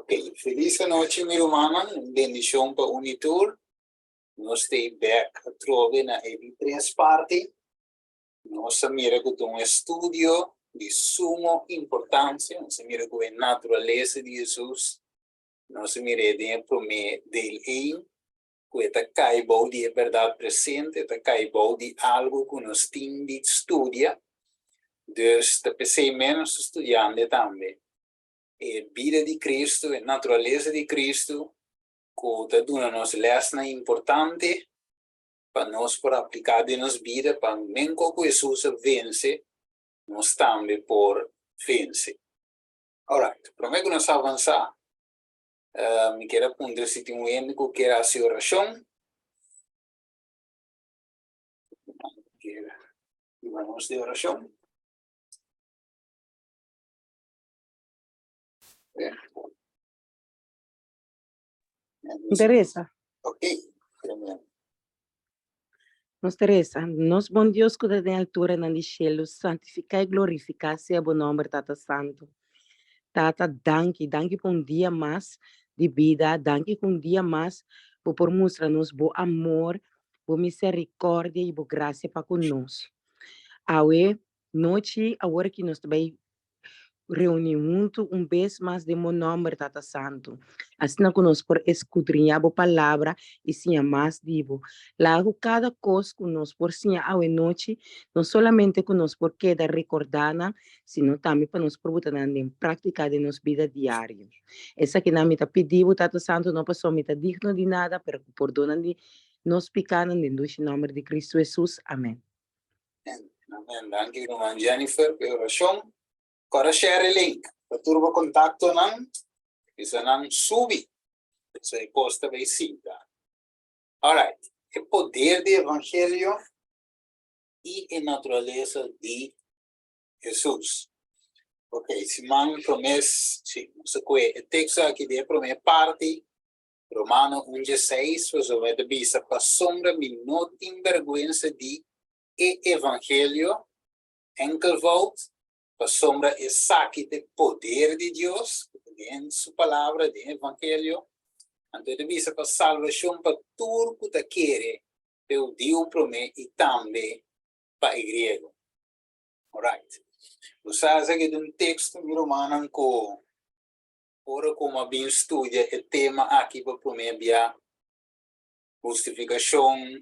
Ok, felis anochi mi rumannan, un bendishon pa un i tur. Nos ta ei bek atrobe na e di tres parti. Nos a mira ku ta un estudio di sumo importansia, nos a mira ku e naturalesa di Hesus, nos a mir'é den e promé deel ein, ku e ta kai bou di e bèrdat presente, e ta kai bou di algu ku nos tin di studia. Dus ta p'esei mes nos ta studiando tambe. E bida di Cristo, e naturalesa di Cristo, cu ta duna nos lesnan importante pa nos por aplica den nos bida, pa menco cu Jesus a vence, nos tambe por vence. Alright, prome cu nos avansa, mi kier a puntra si tin un hende cu kier haci oracion. Kier hiba nos den oracion. Teresa. Ok, tremendo. Nos Teresa, nos bon Dios ku ta den alturanan di shelu, santifiká i glorifiká sea bo nòmber, Tata Santu. Tata, danki, danki pa un dia mas di bida, danki ku un dia mas bo por mustra nos bo amor, bo miserikòrdia i bo grasia pa ku nos. Awe nochi, awor ki nos ta bai reuní huntu un bes mas den bo nòmber, Tata Santu, asina ku nos por eskudriñá bo Palabra i siña mas di bo. Laga ku kada kos ku nos por siña awe nochi, no solamente ku nos por keda rekordá nan, sino tambe pa nos por buta nan den práktika den nos bida diario. Esakinan mi ta pidi bo, Tata Santu, no pasobra mi ta digno di nada, pero ku pordona di nos pikánan den dushi nòmber di Kristu Hesus. Amèn. Amen. Danki ruman Jennifer pa e orashon. Kòrda share e link pa tur bo kontaktonan, bisa nan subi, so e kos ta bay sinta. Alright, e poder di evangelio i e naturalesa di Hesus. Ok, siman promé, si, nos a kohe e teksto aki di e promé parti, Romano un dieseis, pasobra e ta bisa, Pasobra mi no tin bèrgwensa di e evangelio, enkelvoud, pasobra esaki ta e poder di Dios, ku ta den su palabra, den evangelio. Anto e ta bisa pa salbashon pa tur ku ta kere, pa e hudiu promé i tambe pa e griego. Alright. Bo sa esaki ta un teksto, mi rumannan, ku Ora ku mi a bin studia e tema aki pa promé bia, hustifikashon,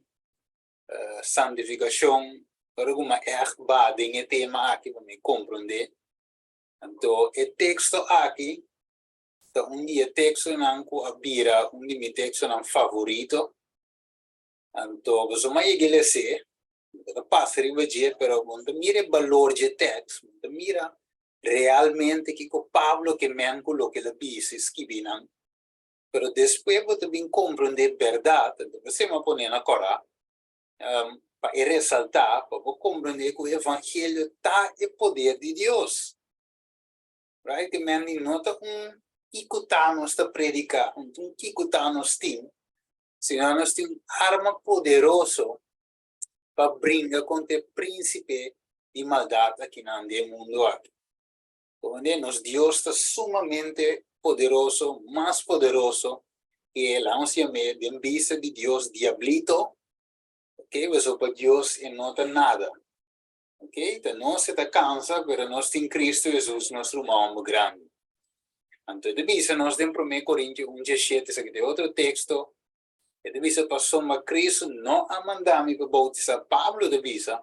santifikashon, ora ku mi a ègt ba den e tema aki pa mi komprondé, anto e teksto aki ta un di e tekstonan ku a bira un di mi tekstonan favorito. Anto pasobra mi a yega e les'é, mi ta pasa riba dje, pero bo no ta mira e balor dje tèks, bo no ta mira realmente kiko Pablo ke men ku loke el a bisa i skibi nan. Pero despues bo ta bin komprondé bèrdat, anto p'esei mi a pone na kòrá, pa e resaltá, pa bo komprondé ku evangelio ta e poder di Dios. Right? Ke men di no ta un kiko ta nos ta prediká, un kiko ta nos tin, sino nos tin un arma poderoso pa bringa kontra e prínsipe di maldat akinan den e mundu aki. Komprendé? Nos Dios ta sumamente poderoso, mas poderoso ke el. Laga nos yam'é den bista di Dios diablito, ok, pasobra pa Dios e no ta nada. Ok, ta nos e ta kansa, pero nos tin Cristo Hesus, nos ruman homber grandi. Anto e ta bisa nos den Promé Korintio un diesshete, esaki ta e otro teksto, E ta bisa, Pasobra Cristo no a manda mi pa bautisá, Pablo ta bisa,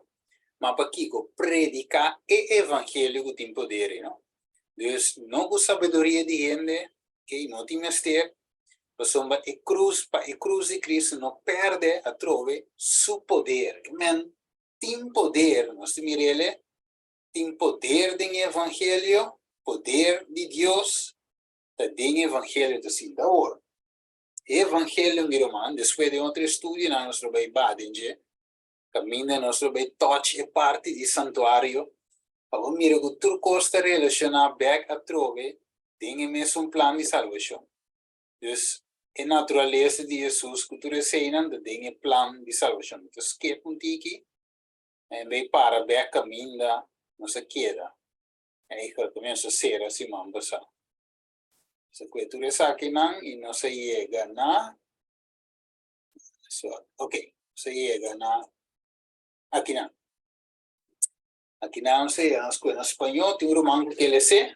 ma pa kiko? Prediká e evangelio ku tin poder ei, no? Dus, no ku sabiduria di hende, ei no tin mester, pasobra e krus, pa e krus di Cristo no pèrdè atrobe su poder. Ke men tin poder, nos ta mira el, tin poder den e evangelio, poder di Dios ta den e evangelio ta sinta awor. E evangelio mi ruman, despues den otro estudionan nos lo bay ba den dje, caminda nos lo bay touch e parti di santuario, pa bo mira cu tur cos ta relaciona bek atrobe den e mesun plan di salbacion. Dus, e naturalesa di Jesus cu tur eseinan ta den e plan di salbacion. Mi ta skip un tiki, en bay para bek caminda nos a keda. Eigenlijk, nos a cera siman pasa. Nos a kue tur esakinan i nos a yega na, so, ok, nos a yega na akinan. Akinan nos a yega, nos kue na spañó, tin un ruman ku ke les'é?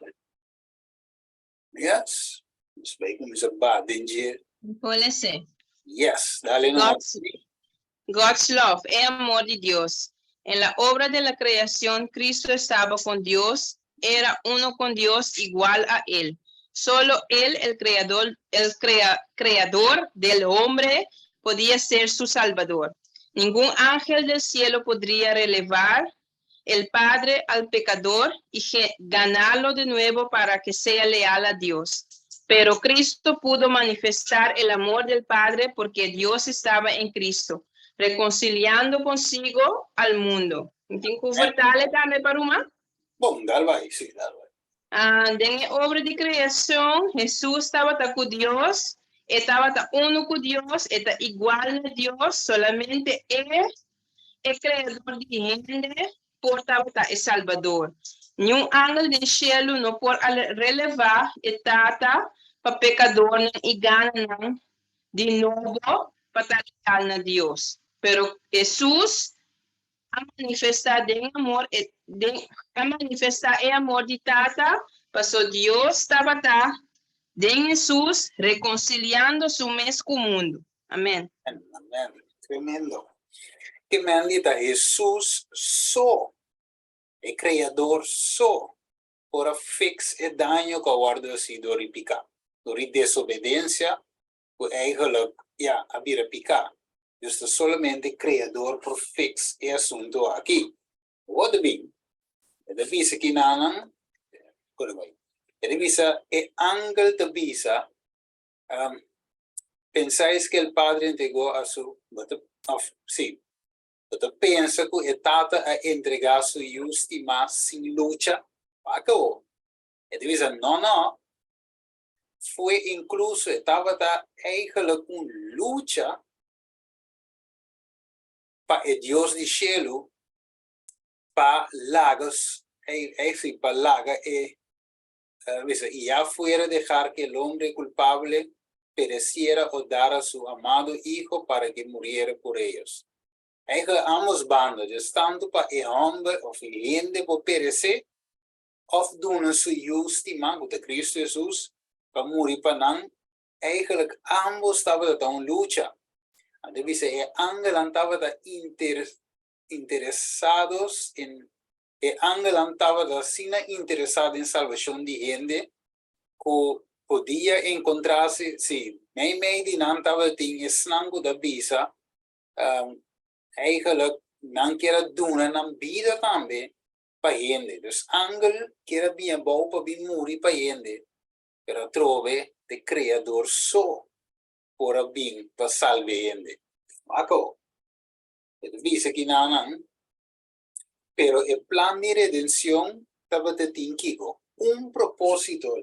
Yes, nos bai kuminsá ba den dje. Mi por les'é? Yes, dale no. God's love, e amor di Dios. En la obra de la creación, Cristo estaba con Dios, era uno con Dios, igual a Él. Solo Él, el Creador, el Creador del hombre, podía ser su Salvador. Ningún ángel del cielo podría relevar el Padre al pecador y ganarlo de nuevo para que sea leal a Dios. Pero Cristo pudo manifestar el amor del Padre porque Dios estaba en Cristo, reconciliando consigo al mundo. Mi tin ku vertale tambe pa ruman? Bon, dal bai, sí, dal bai. Ah, den e obra di kreashon, Hesus tabata ku Dios, e tabata uno ku Dios, e ta igual na Dios, solamente e E Kreador di hende por tabata e Salbador. Niun angel den shelu no por a relevá e Tata pa pekadornan i gana nan di nobo pa ta leal na Dios. Pero Hesus a manifestá den amor e den a manifestá e amor di Tata paso Dios tabata den Hesus rekonsiliando su mes ku mundu. Amen. Amen. Tremendo. Ke men di ta Hesus so, e Kreador so, por a fix e daño ku a wòrdu hasi dor di piká, dor di desobedensia ku eigenlijk, ya, a bira piká. Dus ta solamente Kreador por fix e asuntu aki. Wou ta bin? E ta bisa kinanan, e ta bisa, e angel ta bisa, Pensáis que el Padre entregó a su, bo ta, of, sí, bo ta pensa ku e Tata a entregá su Yu stimá sin lucha? Wak awor. E ta bisa, No, no. Fue inkluso e tabata eigenlijk un lucha pa e Dios di shelu pa laga, sí, pa laga e Bisa, y ya fuera dejar que el hombre culpable pereciera o dar a su amado Hijo para que muriera por ellos. Eigenlijk ambos banda, dus tanto pa e homber of e hende por perece of duna su Yu stima, cu ta Cristo Jesus, pa muri pa nan, eigenlijk ambos tabata ta un lucha. Anto bisa e angelnan tabata inter interesados en E angelnan tabata asina interesá den salbashon di hende ku podia enkontrá-se, sí, meimei di nan tabatin esnan ku ta bisa, Eigenlijk nan kier a duna nan bida tambe pa hende. Dus angel kier a bini abou pa bin muri pa hende, pero atrobe t'e Kreador so por a bin pa salba e hende. Wak awor, e ta bisa kinanan. Pero e plan di redencion tabata tin kico? Un propósito,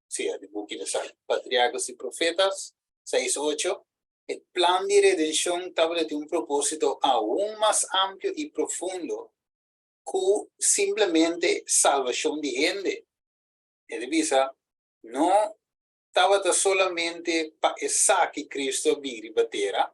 sí, di buki di Patriarcas y Profetas, seis ocho, e plan di redencion tabata tin un propósito aun mas amplio y profundo cu simplemente salvacion di hende. E ta bisa, no tabata solamente pa esaki Cristo a bin riba tera,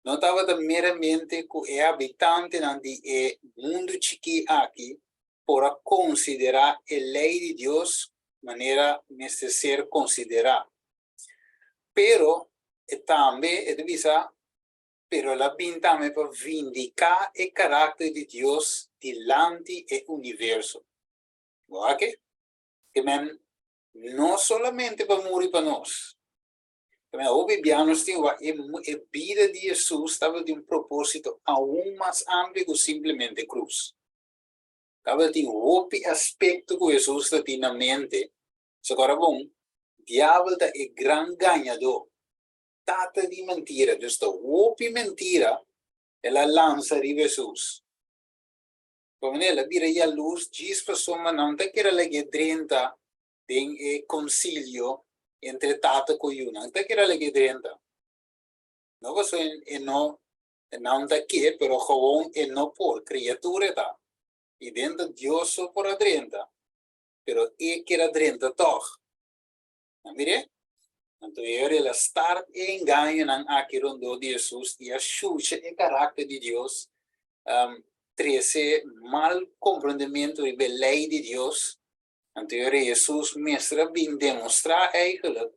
No tabata meramente ku e habitantenan di e mundu chikí aki por a konsiderá e lei di Dios manera mester ser konsiderá, pero e tambe, e ta bisa, pero el a bin tambe pa vindiká e karakter di Dios dilanti e universo. Bo wak? Ke men no solamente pa muri pa nos, Tambe hopi bia nos tin wak e e bida di Hesus tabatin un propósito aun mas amplio ku simplemente krus. Tabatin hopi aspekto ku Hesus ta tin na mente. So kòrda bon, diabel ta e gran gañadó, tata di mentira. Dus ta hopi mentira el a lansa riba Hesus. Pasobra el a bira yalurs djis pasobra nan ta kere lag'é drenta den e konsilio entre tata ku yu. Nan ta kere lag'é drenta. No pasobra e no, nan ta ke, pero gewoon e no por, kriatura e ta. I den ta Dios so por a drenta, pero e kier a drenta tòg. Mir'é? Anto e ora el a start e engañonan aki rondó di Hesus i a shucha e karakter di Dios, trese mal komprondementu riba e lei di Dios. Anto e ora Hesus mester a bin demostrá eigentlik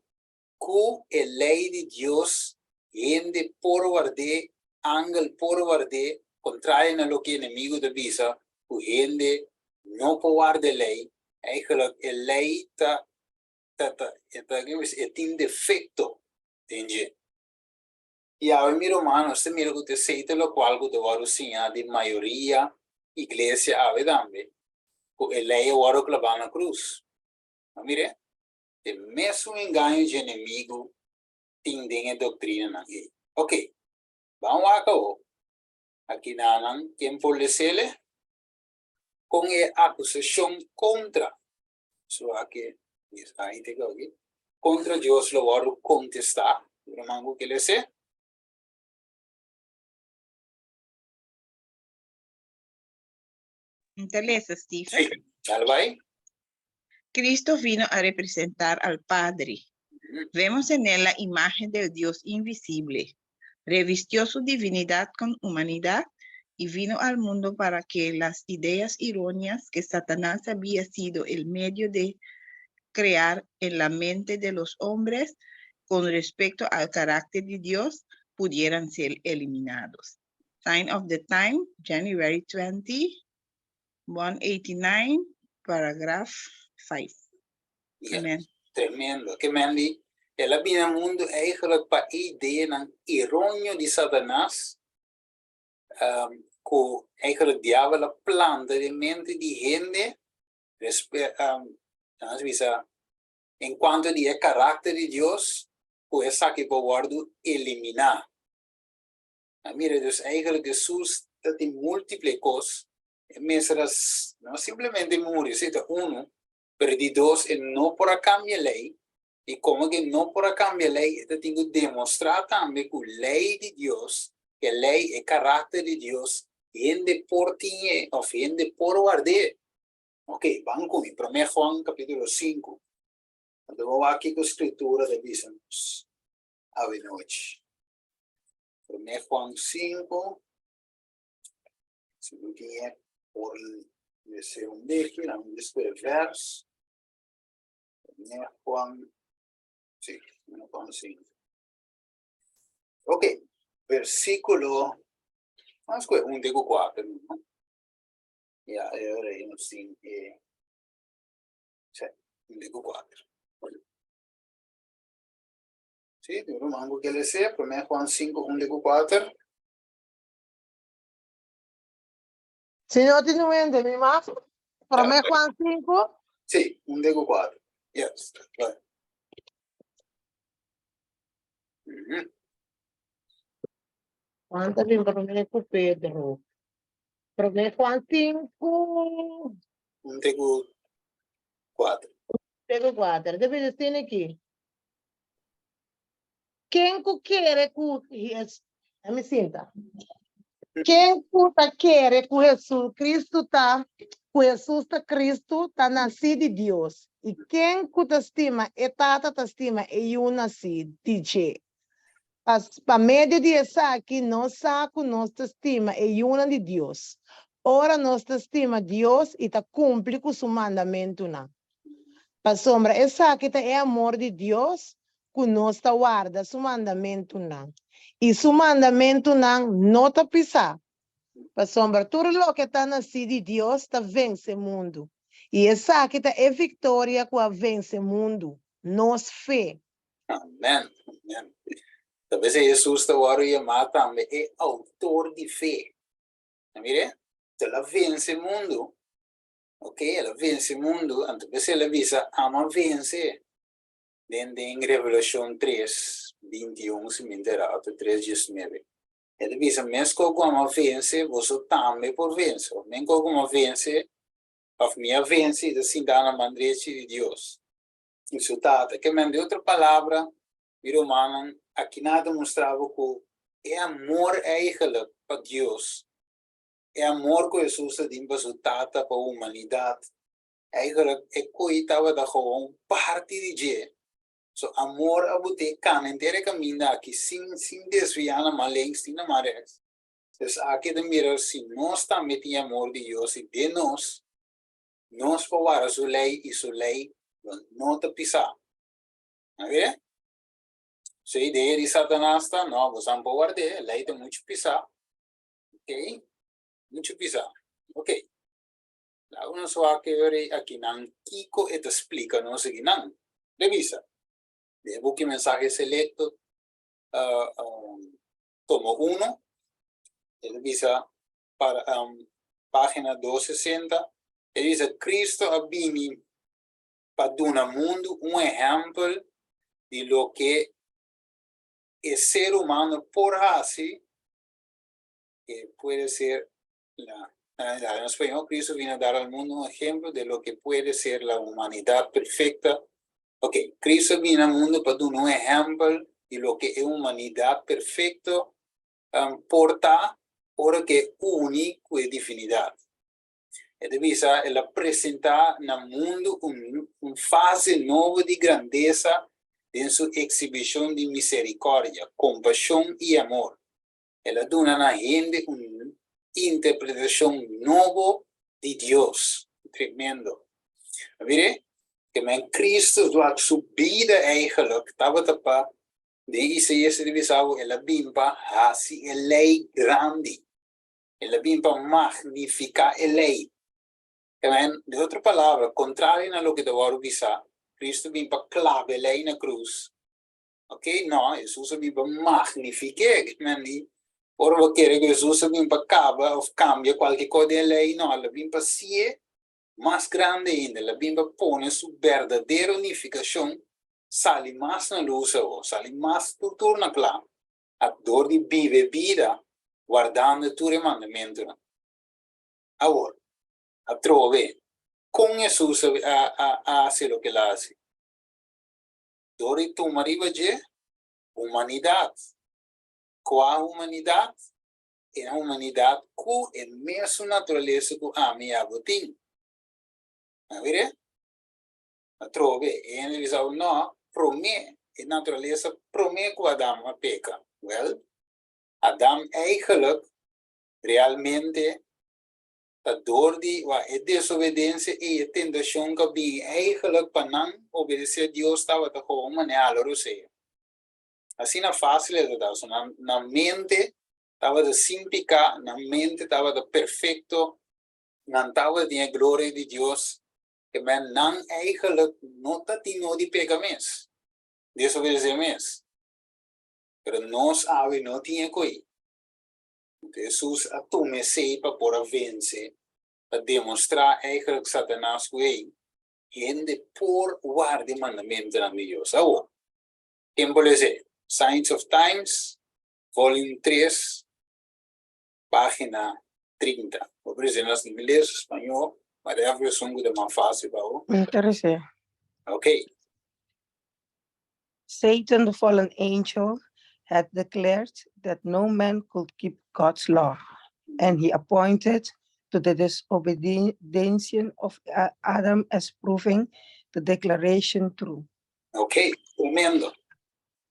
ku e lei di Dios hende por ward'é, angel por ward'é, kontrario na loke enemigu ta bisa ku hende no por warda e lei, eigentlik e lei ta ta ta e ta e tin defekto den dje. I awe mi ruman nos ta mira ku ta esei ta lokual ku ta wòrdu siñá den mayoria iglesia awe tambe, ku e lei a wòrdu klabá na krus. No mir'é? E mesun engaño dje enemigu tin den e doktrinanan ei. Oke, ban wak awo. Akinanan ken por les'ele? Kon e akusashon kontra So aki ahí te aki. Kontra Dios lo wòrdu kontestá. Ruman ku ke lese? N ta lesa, Stephen. Sí, dale bai. Cristo vino a representar al Padre. Vemos en él la imagen del Dios invisible. Revistió su divinidad con humanidad y vino al mundo para que las ideas irónicas que Satanás había sido el medio de crear en la mente de los hombres con respecto al carácter de Dios pudieran ser eliminados. Sign of the Time, January 20, 189, paragraph 5. Ja, Amen. tremendo. Ke men di, el a bini na mundu eigenlijk pa e ideanan eróneo di Satanas, um, ku eigenlijk diabel a planta den mente di hende, respe, um, nan a bisa, en cuanto di e karakter di Dios, ku esaki por wòrdu eliminá. A mira, dus eigenlijk Hesus ta tin múltiple kos, e mester a no simplemente muri, esei ta unu, pero di dos e no por a kambia lei, i komo ku e no por a kambia lei e ta tin ku demostrá tambe ku lei di Dios, e lei, e karakter di Dios, hende por tin e òf hende por ward'é. Oke, ban ku mi, Promé Juan kapítulo sinku, anto bo wak kiko Skritura ta bisa nos awenochi. Promé Juan 5, si bo tin e por lese un deki, nan mi despues vers. Promé Juan, sí, Promé Juan 5. Ok, versículo, vamos ku un te ku 4, no? Ya, e ora ei nos tin e, sí, un te ku 4. Sí, tin ruman ku ke lese, Promé Juan 5, un te ku 4. Si no tin un hende, mi mas. Promé Juan 5. Sí, un te ku 4. Yes, right. Mm -hmm. Juan ta bin promé ku Pedro. Promé Juan 5. Un te ku 4. Te ku 4. Debe de tin aki. Ken ku kere ku Jes-, mi sinta. Ken ku ta kere ku Jesucristo ta, ku Jesus ta Cristo, ta nasí di Dios. I ken ku ta stima e Tata ta stima e Yu nasí di dje. Pas, pa medio di esaki nos sa ku nos ta stima e yunan di Dios, ora nos ta stima Dios i ta kumpli ku su mandamentunan. Pasobra esaki ta e amor di Dios, ku nos ta warda su mandamentunan. I su mandamentunan no ta pisá, pasobra tur loke ta nasí di Dios ta vense mundu. I esaki ta e viktoria ku a vense mundu, nos fe. Amen, amen. Ta bes Hesus ta wòrdu yamá tambe e outor di fe. A mir'é? El a vense mundu. Ok, el a vense mundu, anto p'esei el a bisa, Amo a vense. Den den Revelashon tres, binti un, si mi entera, òf tres, diesnuebe. El a bisa, Meskos ku amo a vense, boso tambe por vense. Òf menkos ku amo a vense, òf mi a vense i ta sintá na man drechi di Dios i su Tata. Ke men, di otro palabra, mi rumannan, aki nan a ta mustra bo ku e amor eigelijk pa Dios E amor ku Hesus a tin pa su Tata, pa humanidat, eigenlijk e koe tabata gewoon parti di dje. So amor a bot'é kana henter e kaminda aki sin sin desviá na man links ni na man rèks. Dus aki ta mira si nos tambe tin e amor di Dios i den nos, nos por warda su lei i su lei lo no ta pisá. A mira? Su idea di Satanas ta, no, boso por ward'é, e lei ta muchu pisá. Ok, muchu pisá. Ok. Laga nos wak e ora akinan kiko e ta splika nos akinan. Revisa. Den e buki Mensahe Selecto, tomo uno, e ta bisa para pagina 260, e bisa Cristo a bini pa duna mundu un ehèmpel di loke e ser humano por hasi, que puede ser la, en español, Cristo vino a dar al mundo un ejemplo de lo que puede ser la humanidad perfecta. Ok, Cristo vino al mundo pa duna un ehèmpel di loke e humanidat perfekto por ta ora ku e uni ku e divinidat. E ta bisa, el a presentá na mundu un fase nobo di grandesa den su eksibishon di miserikòrdia, kompashon i amor. El a duna na hende un interpretashon nobo di Dios. Tremendo. A mira, ke men Cristo wak su bida eigenlijk tabata pa, den Isaías ta bisa bo, el a bin pa hasi e lei grandi. El a bin pa magnifiká e lei. Ke men, den otro palabra, kontrario na loke ta wòrdu bisa, Cristo bin pa klaba e lei na krus. Ok, no, Hesus a bin pa magnifik'é. Ke men di, ora bo kere ku Hesus a bin pa kaba òf kambia kualke kos den e lei, no, el a bin pa hasié mas grandi ainda, el a bin pa pone su berdadero nifikashon sali mas na lus awor, sali mas tur tur na kla, dor di biba e bida wardando tur e mandamentunan. Awor, atrobe, kon Hesus a hasi loke el a hasi? Dor di tuma riba dje humanidat. Kua humanidat? E humanidat ku e mesun naturalesa ku ami i abo tin. A wiri? Atrobe, e hende bisa bo, No, promé, e naturalesa promé ku Adam a peka. Wèl, Adam eigelijk, realmente, ta dor di wa e desobedensia ei, e tentashon ku a bini eigelijk pa nan obedesé Dios tabata gewoon manera hala rosea. Asina fásil e ta ta. So nan nan mente tabata sin piká, nan mente tabata perfekto, nan tabatin e gloria di Dios, ke men nan eigelijk no ta tin no di peka mes, desobedesé mes. Pero nos awe no tin e ko'i. Anto Hesus a tuma esei pa por a vense, pa demostrá eigenlijk Satanas ku ei hende por warda e mandamentunan di Dios. Awor, ken por lesa e? Signs of Times, volume tres, página 30. Bo por lesa na ingles, spañó, whatever esun ku ta mas fásil pa bo. Mi ta lesa. Ok. Satan, the fallen angel, had declared that no man could keep God's law, and he appointed to the disobedience of Adam as proving the declaration true. Ok, tremendo.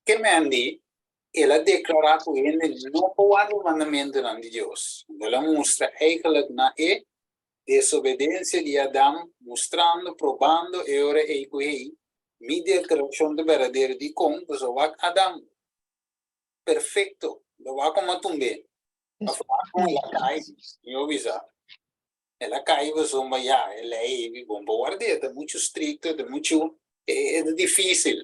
Ke men di, el a deklará ku hende no por warda e mandamentunan di Dios. El a mustra eigenlijk na e desobedensia di Adam, mustrando, probando e ora ei ku hey, mi deklarashon ta berdadero. Dikon? Pasobra wak Adam, perfekto, lo wak komo a tumb'é. Of wak komo el a kai, mihó bisa. El a kai pasobra ya, e lei ei bon pa ward'é, ta muchu strikto, ta muchu, e ta difísil.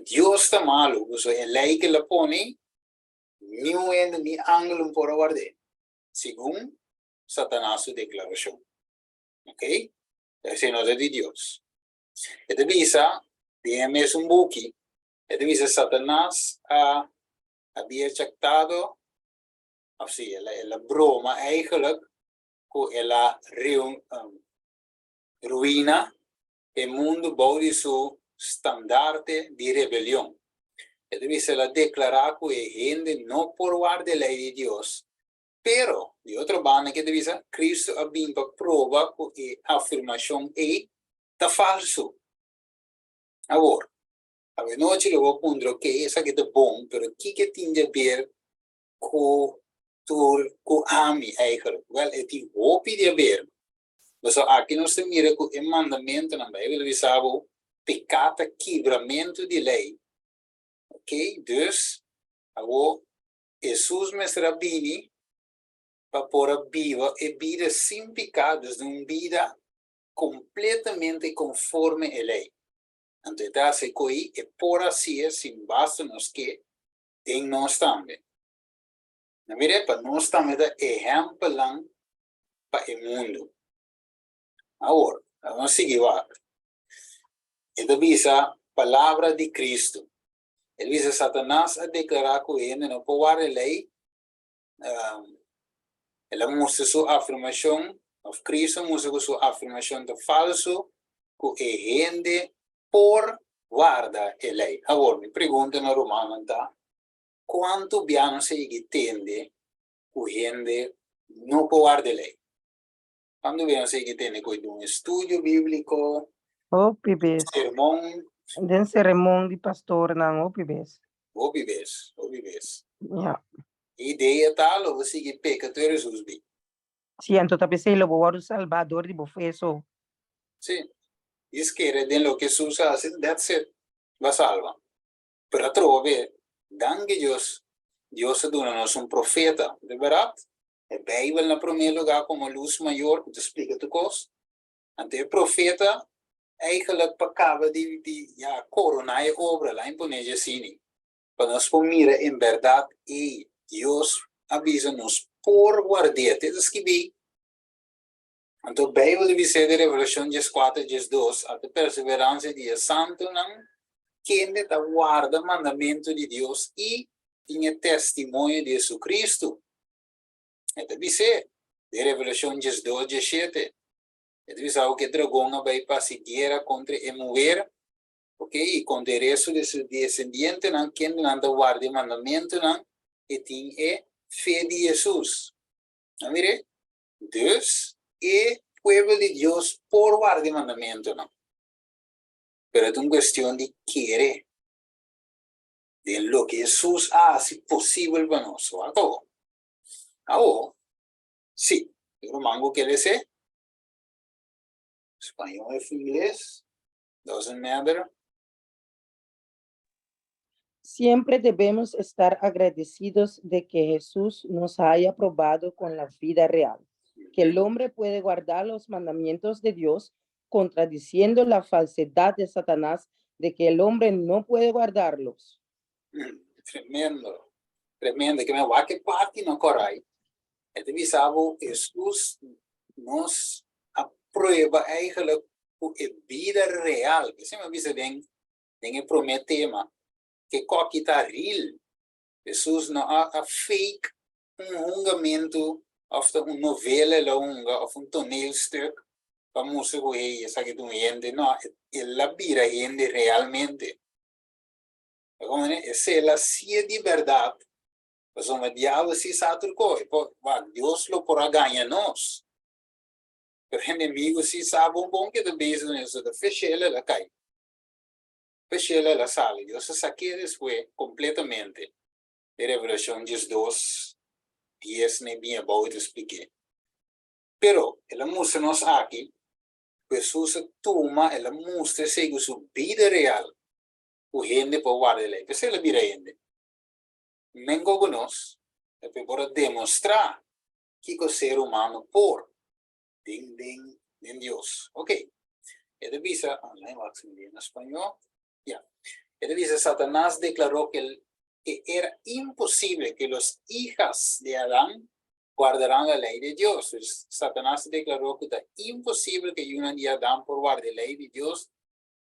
Dios ta malu, pasobra e lei ku el a pone, niun hende, ni angel no por a ward'é, segun Satanas su deklarashon. Ok? Esei no ta di Dios. E ta bisa den e mesun buki, e ta bisa Satanas a habia chaktado, of si, el a, el a broma eigenlijk ku el a ruina e mundu bou di su standarte di rebelion. E ta bisa el a deklará ku e hende no por warda e lei di Dios. Pero, di otro banda ke ta bisa, Cristo a bin pa proba ku e afirmashon ei ta falsu. Awor, Awenochi lo bo puntra, ok, esaki ta bon, pero kiko tin di haber ku tur ku ami eigenlijk? Wel, e tin hopi di haber. Pasobra aki nos ta mira ku e mandamentunan, Bijbel ta bisa bo, piká ta kibramentu di lei. Ok, dus, awor Hesus mester a bini pa por a biba e bida sin piká, dus den un bida kompletamente konforme e lei. Anto e ta hasi ko'i e por hasié sin basta nos ke den nos tambe. Na mira, pa nos tambe ta ehèmpelnan pa e mundu. Awor, nos sigui wak. E ta bisa palabra di Kristu. E ta bisa Satanas a deklará ku e hende no por warda e lei. El a mustra su afirmashon, òf Kristu a mustra ku su afirmashon ta falsu, ku e hende por warda e lei. Awor, mi pregunta na rumannan ta, kuantu bia nos a yega tende ku hende no por warda e lei? Cuando bia nos a yega tende ku e dun estudio bíbliko, Hopi bes. Sermon? Den sermon di pastornan, hopi bes. Hopi bes, hopi bes. Ja. E idea ta lo bo sigui peka tur Hesus bi. Sí, anto ta p'esei lo bo wòrdu salbá dor di bo fe so. Sí. Djis kere den loke Hesus a hasi, that's it. Bo a salba. Pero atrobe, danki Dios, Dios a duna nos un profeta, de bèrdat? E Bijbel na promé lugá komo lus mayor ku ta splika tur kos. Anto e profeta eigenlijk pa kaba di di ya koroná e obra, la'a imponé dje asini, pa nos por mira en bèrdat ei Dios a bisa nos por ward'é. Te ta skibí. Anto Bijbel ta bis'é den Revelashon dieskuater diesdos, Ata perseveransia di e santunan, kende ta warda mandamentu di Dios i tin e testimonio di Jesucristo. E ta bis'é den Revelashon diesdos diesshete. E ta bisa ku e dragon a bai pa hasi guera kontra e muher, ok, i kontra e resto di su desendientenan, kendenan ta warda e mandamentunan i tin e fe di Hesus. A mir'é? Dus, e pueblo di Dios por warda e mandamentunan, pero ta un kuestion di kere den loke Hesus a hasi posibel pa nos. Wak awor. Awor, sí, e ruman ku ke les'é, spañol òf ingles, doesn't matter. Siempre debemos estar agradecidos de que Jesús nos haya probado con la vida real, que el hombre puede guardar los mandamientos de Dios, contradiciendo la falsedad de Satanás de que el hombre no puede guardarlos. Tremendo, tremendo. Ke men wak e parti no korai. E ta bisa bo Hesus nos a prueba eigenlijk ku e bida real. Esei mi a bisa den den e promé tema, ke koki ta real. Hesus no a a fake un hungamentu òf ta un novela el a hunga òf un toneelstuk pa mustra ku hey esaki ta un hende. No, el a bira hende realmente. Ta komprende? Esei el a si'e di bèrdat, pasobra diabel si sa tur kos. E por, wak, Dios lo por a gaña nos, pero enemigo si sa bon bon ke ta bezig ku nos, ta feshel el a kai. P'eshel el a sali. Dios a sak'é despues kompletamente. E Revelashon 12, dies n'e bin abou e ta splik'é. Pero, el a mustra nos aki ku Hesus a tuma, el a mustra esei ku su bida real ku hende por warda e lei. P'esei el a bira hende. Mengo ku nos, e por a demostrá kiko ser humano por. Den den den Dios. Ok. E ta bisa, ah, wak si mi na spañó. Ya. E ta bisa, Satanás declaró que, el, que era imposible que los hijas de Adán guardarán la ley de Dios. Dus Satanás declaró que ta imposible que yunan di Adán por guarda e ley di Dios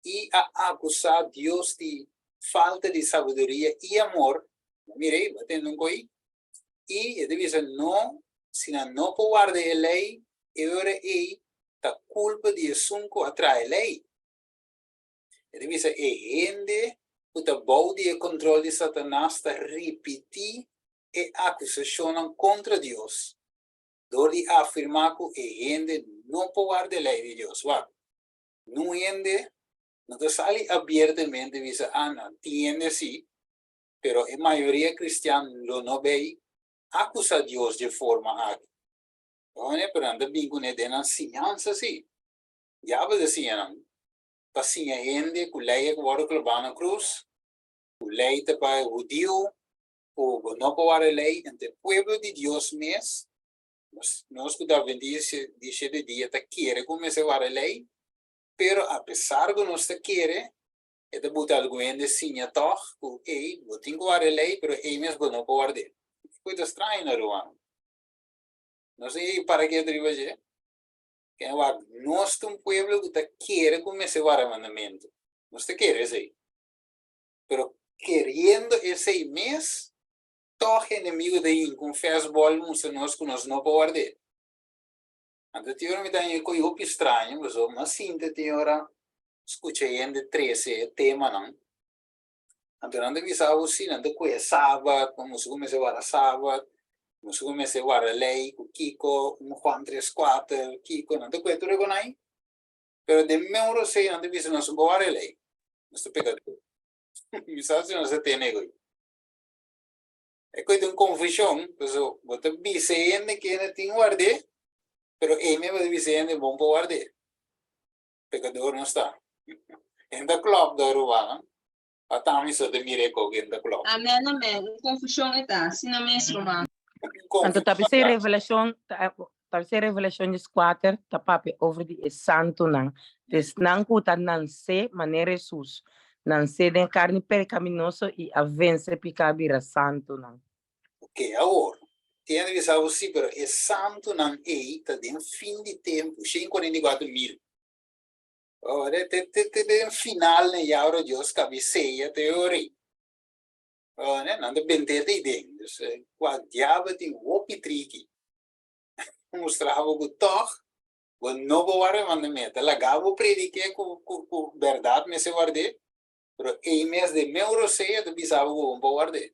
i a acusá Dios di falta di sabiduria i amor. Mira ei, bo a tende un ko'i? I e ta bisa, No, si nan no por warda e lei, e ora ei ta kulpa di esun ku a traha e lei. E ta bisa, E hende ku ta bou di e kontrol di Satanas ta ripití e akusashonnan kontra Dios dor di afirmá ku e hende no por warda e lei di Dios. Wak, nun hende. No ta sali abiertamente bisa, ah, no, tin hende sí, pero e mayoria cristian lo no bay acusa Dios dje forma aki. Oye, pero nan ta bin cune den nan siñansa sí. Diabel ta siña nan pa siña hende cu ley a wordo claba na cruz, cu ley ta pa e hudiu, cu bo no por warda ley. Ento e pueblo di Dios mes, nos, nos cu ta adventista di shete dia ta kere cu mester warda ley, pero apesar cu nos ta kere, e ta buta algun hende siña tog cu ey, bo tin cu warda ley, pero ey mes bo no por ward'é. Cu ta straño na ruman. No sé para ke riba dje. Ken wak, nos ta un pueblo ku ta kere ku mester warda mandamentu. Nos ta kere esei. Pero keriendo esei mes, tòg enemigu ta hinka un fastball mustra nos ku nos no por ward'é. Anto tin ora mi ta haña e ko'i hopi straño, pasobra mi a sinti tin ora skucha hende trese e temanan. Anto nan ta bisa bo si, nan ta kohe sabat, pa musu ku mester warda sabat, musu ku mester warda lei ku kiko, un Juan tres kuater, kiko, nan ta kohe tur e konai. Pero den meu rosei nan ta bisa nos no por warda e lei, nos ta pekador. Mi sa si nos ta tene e koi. E koi ta un konfushon, paso bo ta bisa e hende kende tin ward'é, pero ei mes bo ta bisa e hende bon por ward'é. Pekador no sta. En ta klop do rumannan. Pa tami so ta mira e kok en ta klop. Amen amen un confusion e ta asina mes ruman. Anto ta bisa e Revelashon ta bisa e Revelashon dieskuater ta papia over di e santunan, esnan ku ta nansé manera Hesus, nansé den karni pekaminoso i a vense piká bira santunan. Ok, awor, tin hende bisa bo si, pero e santunan ei ta den fin di tempu, 144,000. Ora, te, te, te den final ne ya ora Dios kabisea te ora ei. Oh, ne, nan ta bent'é te den. Dus, kua diabel tin hopi triki. Mustra bo ku tòg, bo no por warda e mandamento. Laga bo prediké ku, ku, ku bèrdat mester ward'é, pero ei mes den meu rosea ta bisa bo ku bo no por ward'é.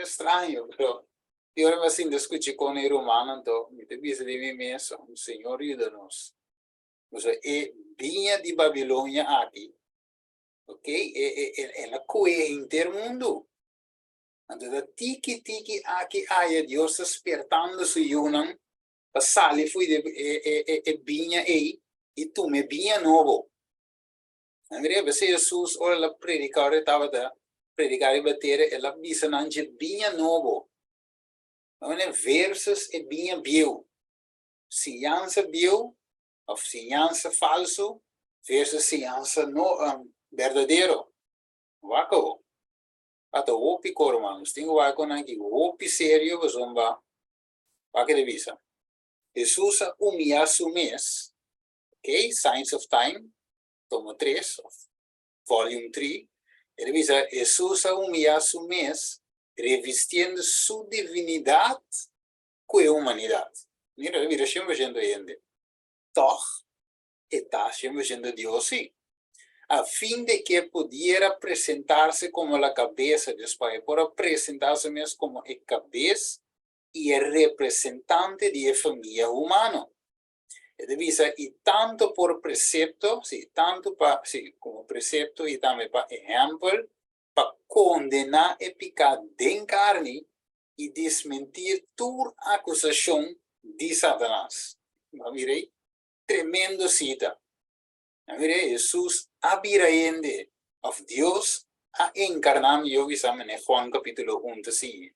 Es straño, pero di ora mi a sinta skucha kon e rumannan anto mi ta bisa di mi mes, Señor yuda nos. Pasobra e biña di Babilonia aki, ok, e e e el a kohe henter mundu. Anto ta tiki tiki aki aya Dios ta spertando su yunan pa sali fo'i di e e e e biña ei i tuma e biña nobo. Nan mira, bese Hesus ora el a prediká, ora e tabata prediká riba tera, el a bisa nan dje biña nobo. Nan mira, versus e biña bieu. Siñansa bieu òf siñansa falsu versus siñansa no berdadero. Wak awor. Ata hopi kor, ruman. Nos tin ku wak ku nan aki hopi serio pasobra wak e ta bisa. Hesus a humiyá su mes. Ok, Signs of Time, tomo tres, of volume three, e ta bisa, Hesus a humiyá su mes revistiendo su divinidat ku e humanidat. Mira, el a bira 100% hende. Tòg, e ta 100% Dios sí. A fin de ke pudiera presentarse komo la kabesa, Dios pa e por a presentá su mes komo e kabes i e representante di e famia humano. E ta bisa, i tanto por precepto, sí, tanto pa, sí, como precepto i tambe pa ehempel, pa condená e picá den carni i desmentir tur acusacion di Satanas. Bo a mira ei? Tremendo cita. A mira ei? Hesus a bira hende, of Dios a encarná, mihó bisa manera Juan capítulo un ta siña.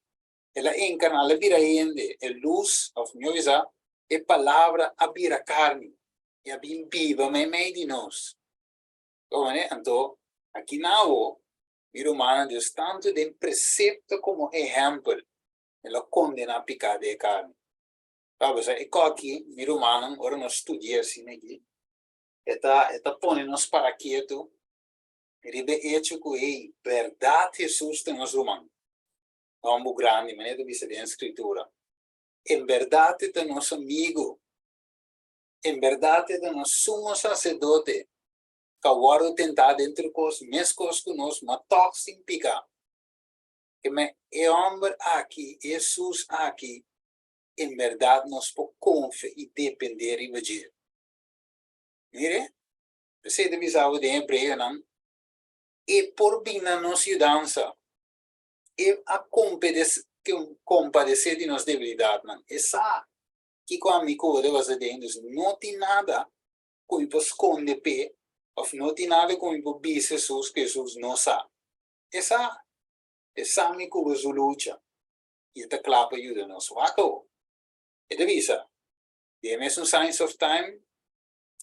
El a enkarná, el a bira hende, e lus, òf mihó bisa, e Palabra a bira karni i a bin biba meimei di nos. Komprendé? Anto, aki na awo, mi rumannan, Dios tantu den presepto komo ehèmpel, El a kondená piká den e karni. Kaba, pasobra e kòki, mi rumannan, ora nos studia asina aki, e ta, e ta pone nos para ketu riba e echo ku, hey, bèrdat Hesus ta nos ruman. Homber grandi, manera ta bisa den Scritura. En berdad e ta nos amigo. En berdad e ta nos sumo sacerdote, cu a wordo tentá den tur cos, mescos cu nos, ma tog sin pica. Ke men e homber aki, e Jesus aki, en berdad nos por confia y depende riba dje. Mire. P'esei ta bisa bo den Hebreonan, E por bin na nos yudansa. E a kompadesé di nos debilidatnan. E sa kiko ami ku bo ta pasa den, dus no tin nada ku mi por skonde p'e òf no tin nada ku mi por bisa Hesus ku Hesus no sa. E sa. E sa mi ku bo su lucha i e ta kla pa yuda nos. Wak awor. E ta bisa, den e mesun Signs of Time,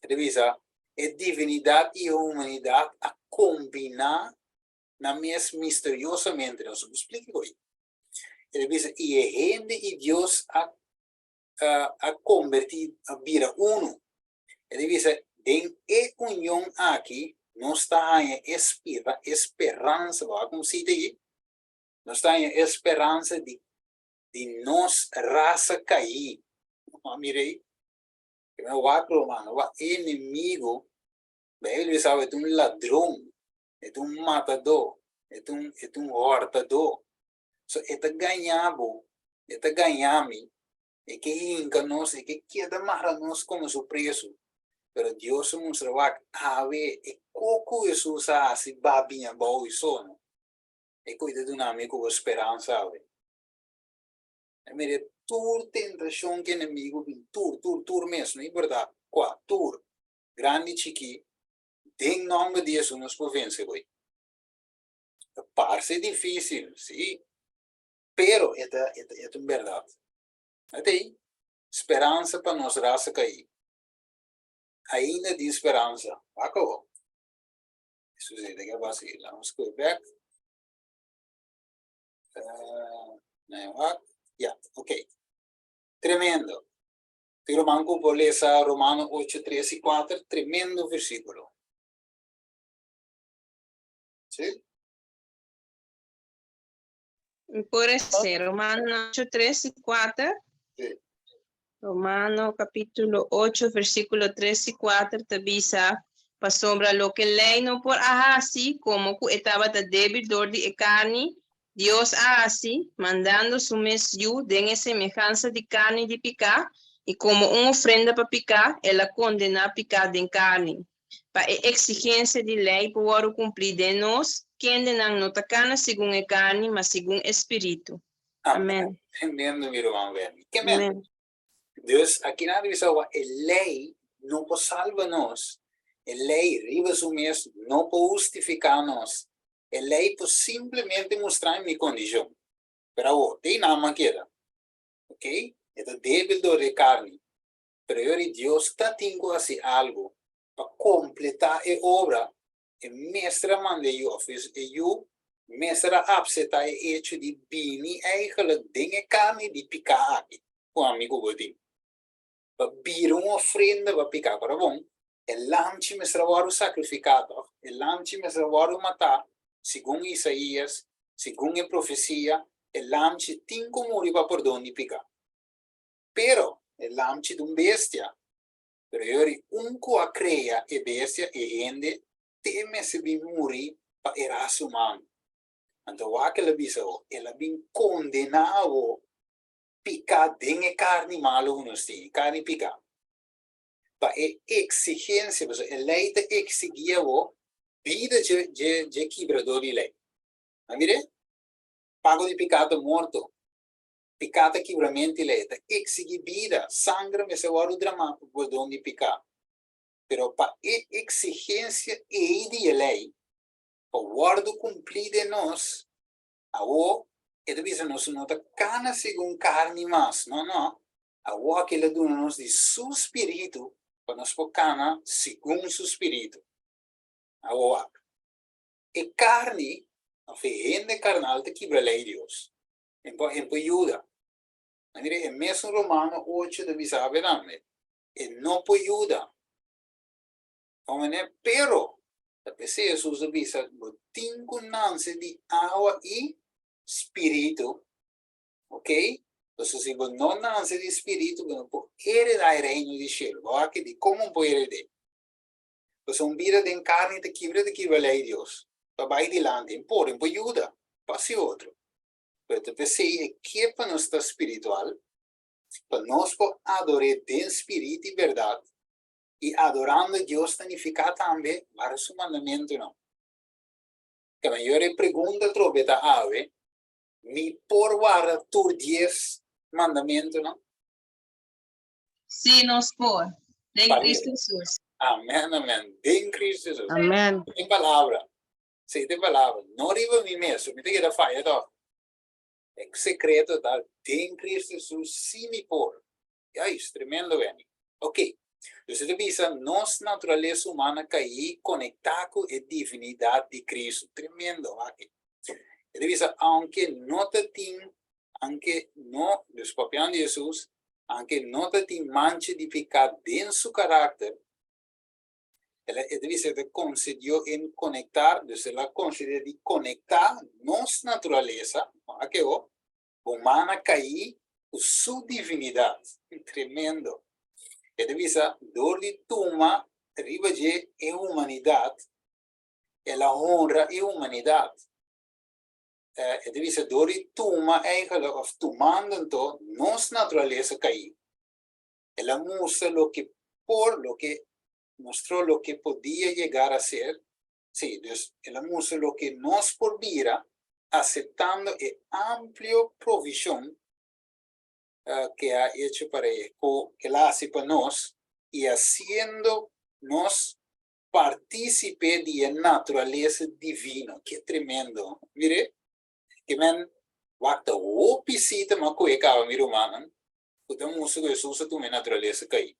E ta bisa, E divinidat i e humanidat a kombiná nan mes misteriosamente. Nos no por splika ku ei. E ta bisa, I e hende i Dios a a kombertí, a bira unu. E ta bisa, Den e union aki nos ta haña e e speransa, bo a kon sita ei? Nos ta haña e speransa di di nos rasa kaí. Bo a mira ei? Primer wak romano, wak enemigo, Bijbel bisa e ta un ladron, e ta un matadó, e ta un, e ta un hòrtadó. So e ta gaña bo, e ta gaña mi, e ke hinka nos, e ke keda mara nos komo su presu. Pero Dios a mustra wak, awe e koko Hesus a hasi babiña bou i sono. E koe ta duna mi ku bo speransa awe. E mira tur tentashon ku enemigu bin, tur, tur, tur mes, no importá kua, tur, grandi, chikí, den nòmber di Hesus nos por vense hoy. Ta parse difísil, sí, pero e ta, e ta, e ta un bèrdat. Ata ei, speransa pa nos rasa kaí. Ainda tin speransa. Wak awor. Hesus ei ta ke basi. Laga nos kohe bèk. Ya, ok. Tremendo. Tin ruman ku por lesa Romano 8, 3 i 4, tremendo versíkulo. Sí? Por ser, Romano 8, 3 i 4. Sí. Romano capítulo 8, versículo 3 i 4 ta bisa, Pasobra loke lei no por a hasi, komo ku e tabata débil dor di e karni, Dios a hasi, mandando su mes Yu den e semehansa di karni di piká, i komo un ofrenda pa piká, el a kondená piká den karni, pa e eksigensia di lei por wòrdu kumplí den nos, kendenan no ta kana segun e karni, ma segun e spiritu. Amen. Tremendo, mi ruman Wendy. Ke men? Dus aki nan a bisa awa e lei no por salba nos. E lei riba su mes no por hustifiká nos. E lei por simplemente mustra mi kondishon. Pero awor, te einan man keda. Ok? E ta débil dor di e karni. Pero yori Dios ta tin ku hasi algu pa kompletá e obra. E mester a manda e yu òf e yu mester a apseptá e echo di bini eigenlijk den e karni di piká aki ku ami ku bo tin, pa bira un ofrenda pa piká. Ora bon, e lamchi mester a wòrdu sakrifiká tòg? E lamchi mester a wòrdu matá, segun Isaías, segun e profesia, e lamchi tin ku muri pa pordon di piká. Pero, e lamchi ta un bestia, Pero e ora un ku a krea e bestia, e hende, te mester bin muri pa e rasa humano. Anto wak el a bisa bo, el a bin kondená bo piká den e karni malu ku nos tin, e karni piká. Pa e eksigensia, pasobra e lei ta eksigí abo bida dje dje dje kibradó di lei. A mir'é? Pago di piká ta morto. Piká ta kibramento di lei, ta eksigí bida, sanger mester wòrdu dramá pa pordon di piká. Pero pa e eksigensia ei di e lei pa wòrdu kumplí den nos, awor e ta bisa nos no ta kana segun karni mas, no, no, awor aki el a duna nos di su spiritu pa nos por kana segun su spiritu. Awor wak, e karni òf e hende karnal ta kibra lei di Dios. En por en por yuda. Na mira e mesun Romano 8 ta bisa awe tambe. E no por yuda. Homene, pero ta p'esei Hesus a bisa bo tin ku nanse di awa i spiritu. Ok? Pasobra si bo no nanse di spiritu bo no por hereda e reino di shelu. Bo aki di komo bo por hered'é? Pasobra un bida den karni ta kibra ta kibra lei di Dios. Pa bai dilanti, en por, en por yuda, pa hasi otro. Pero ta p'esei e ke pa nos ta spiritual, pa nos por ador'é den spirit i bèrdat. I adorando Dios ta nifiká tambe warda su mandamentunan. Ke mayor e pregunta atrobe ta awe, Mi por warda tur dies mandamentunan? Sí, nos por. Den Cristo Jesús. Amèn, amèn. Den Cristo Jesús. Amèn. Den palabra. Sí, den palabra. No riba mi mes, mi ta keda faya tòg. E sekreto ta den Cristo Jesús sí mi por. Juist, tremendo Benny. Ok, dus e ta bisa nos naturalesa humana kaí konektá ku e divinidat di Cristo. Tremendo, wak. E ta bisa aunke no ta tin, aunke no, dus papiando di Hesus, aunke no ta tin mancha di piká den su karakter, el a, e ta bisa e ta konsedió en konektar, dus el a konsedé di konektá nos naturalesa, wak e humana kaí ku su divinidat. Tremendo! E ta bisa, dor di tuma riba dje e humanidat, el a honra e humanidat. E ta bisa, dor di tuma eigenlijk, òf tumando anto, nos naturalesa kaí, el a mustra loke por, loke mostró loke podia yegar a ser, Sí, dus el a mustra loke nos por bira aseptando e amplio provishon ke a hecho para e, ku el a hasi pa nos i hasiendo nos partísipe di e naturalesa divino. Ke tremendo! Mire, ke men wak ta hopi sita ma ku e kaba, mi rumannan, ku ta mustra ku Hesus a tuma e naturalesa kai.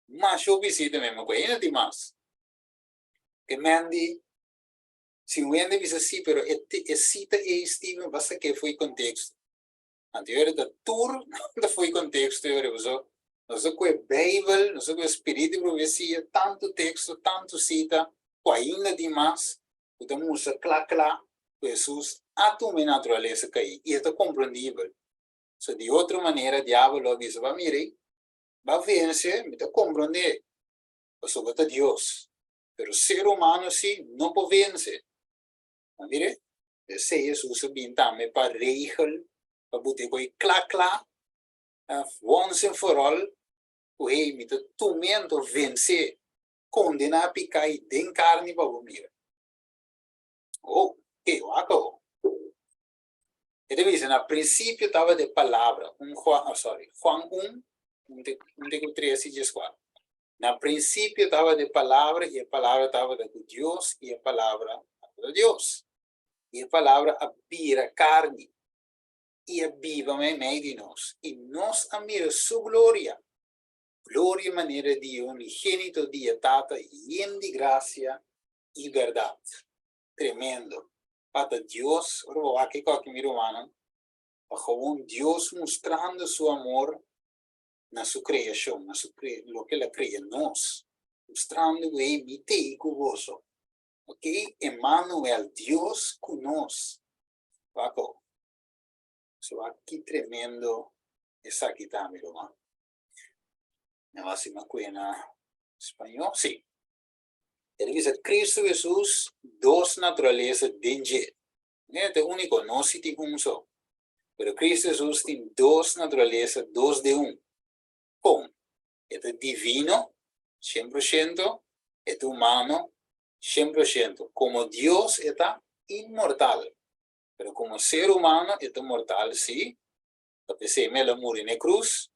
Masha hopi sita men, ma ku ainda tin mas. E men di, Si un hende bisa si, pero e e sita ei Steven basta ke fo'i konteksto. Anto yora ta tur ta fo'i konteksto yora paso nos ta koe Beibel, nos ta koe spiritu di profesia, tantu teksto, tantu sita ku ainda tin mas ku ta mustra kla kla ku Hesus a tuma e naturalesa kai i e ta komprondibel. So di otro manera diabel lo a bisa, Ba mira ei, ba vense, mi ta komprondé. pasobra ta Dios. Pero ser humano si no por vence. A mire? Esey Hesus a bin tambe pa regel, pa bute koe kla kla, once and for all, ku hey, mi ta tum'e anto vence, kondena piká i den karni pa bo mira. Oh, ke wak awo. E ta bisa, na prinsipio tabata e Palabra, un Juan, oh sorry, Juan un, un te, un te ku tres i dieskuater. Na prinsipio tabata e Palabra, i e Palabra tabata ku Dios, i e Palabra tabata Dios. I e Palabra a bira karni, i a biba meimei di nos, i nos a mira Su gloria, gloria manera di e unigénito di e Tata, yen di grasia i bèrdat. Tremendo. Tata Dios, ora bo wak kiko aki mi rumannan, ta gewoon Dios mustrando su amor na su creacion, na su cre loke el a crea nos, mustrando cu hey mi t'ey cu boso, ok, Emmanuel, Dios cu nos, wak oh, so wak ki tremendo esaki ta mi ruman. Mi a wak si mi a cue na spañol, si. E ta bisa Cristo Jesus dos naturalesa den dje. Ne ta e unico, nos si tin un so. Pero Cristo Jesus tin dos naturalesa, dos den un. Con? E ta divino, cien por ciento, e ta humano, cien por ciento. Como Dios e ta inmortal, pero como ser humano e ta mortal si, ta p'esei mi el a muri n'e cruz.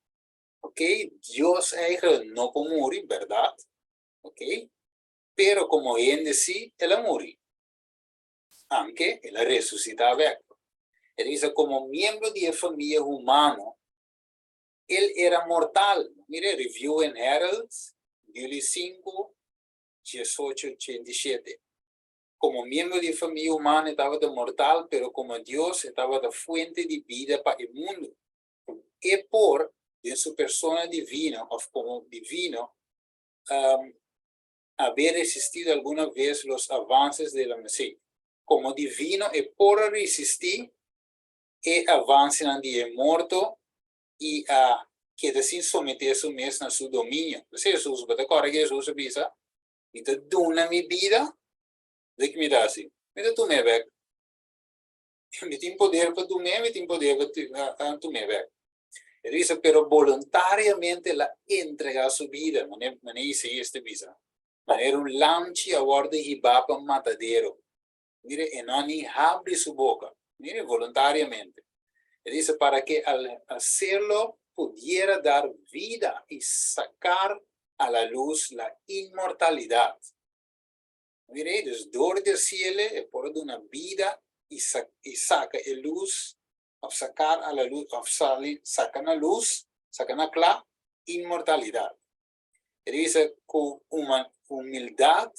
Ok, Dios eigenlijk no por muri, berdad? Ok, pero como hende sí el a muri, aunke el a resucitá bek. E ta bisa como miembro di e famia humano, el era mortal. Mira Review and Herald, juli sinku, diesocho ochenta i shete. Como miembro di e famia humano e tabata mortal, pero como Dios e tabata fuente di bida pa e mundu. E por, den su persona divino of como divino, haber resistido alguna vez los avances de la Sí, como divino e por a resistí e avancenan di e morto i a keda sin someté su mes na su dominio. P'esei Hesus, bo ta kòrda ke Hesus a bisa, Mi ta duna mi bida, di ki mi ta hasi? Mi ta tum'é bèk. Mi tin poder pa dun'é, mi tin poder pa tum'é bèk. E bisa, pero boluntariamente el a entregá su bida, manera manera Isaías ta bisa, manera un lamchi a wòrdu hibá pa matadero. Mire, e no a ni habri su boka. Mire, voluntariamente. E dice, para que al hacerlo pudiera dar vida y sacar a la luz la inmortalidad. Mire, dus door di haciele e por a duna bida y sa y saca e luz, of sacar a la luz, of sali, saca na luz, saca na cla, inmortalidad. E dice cu humildad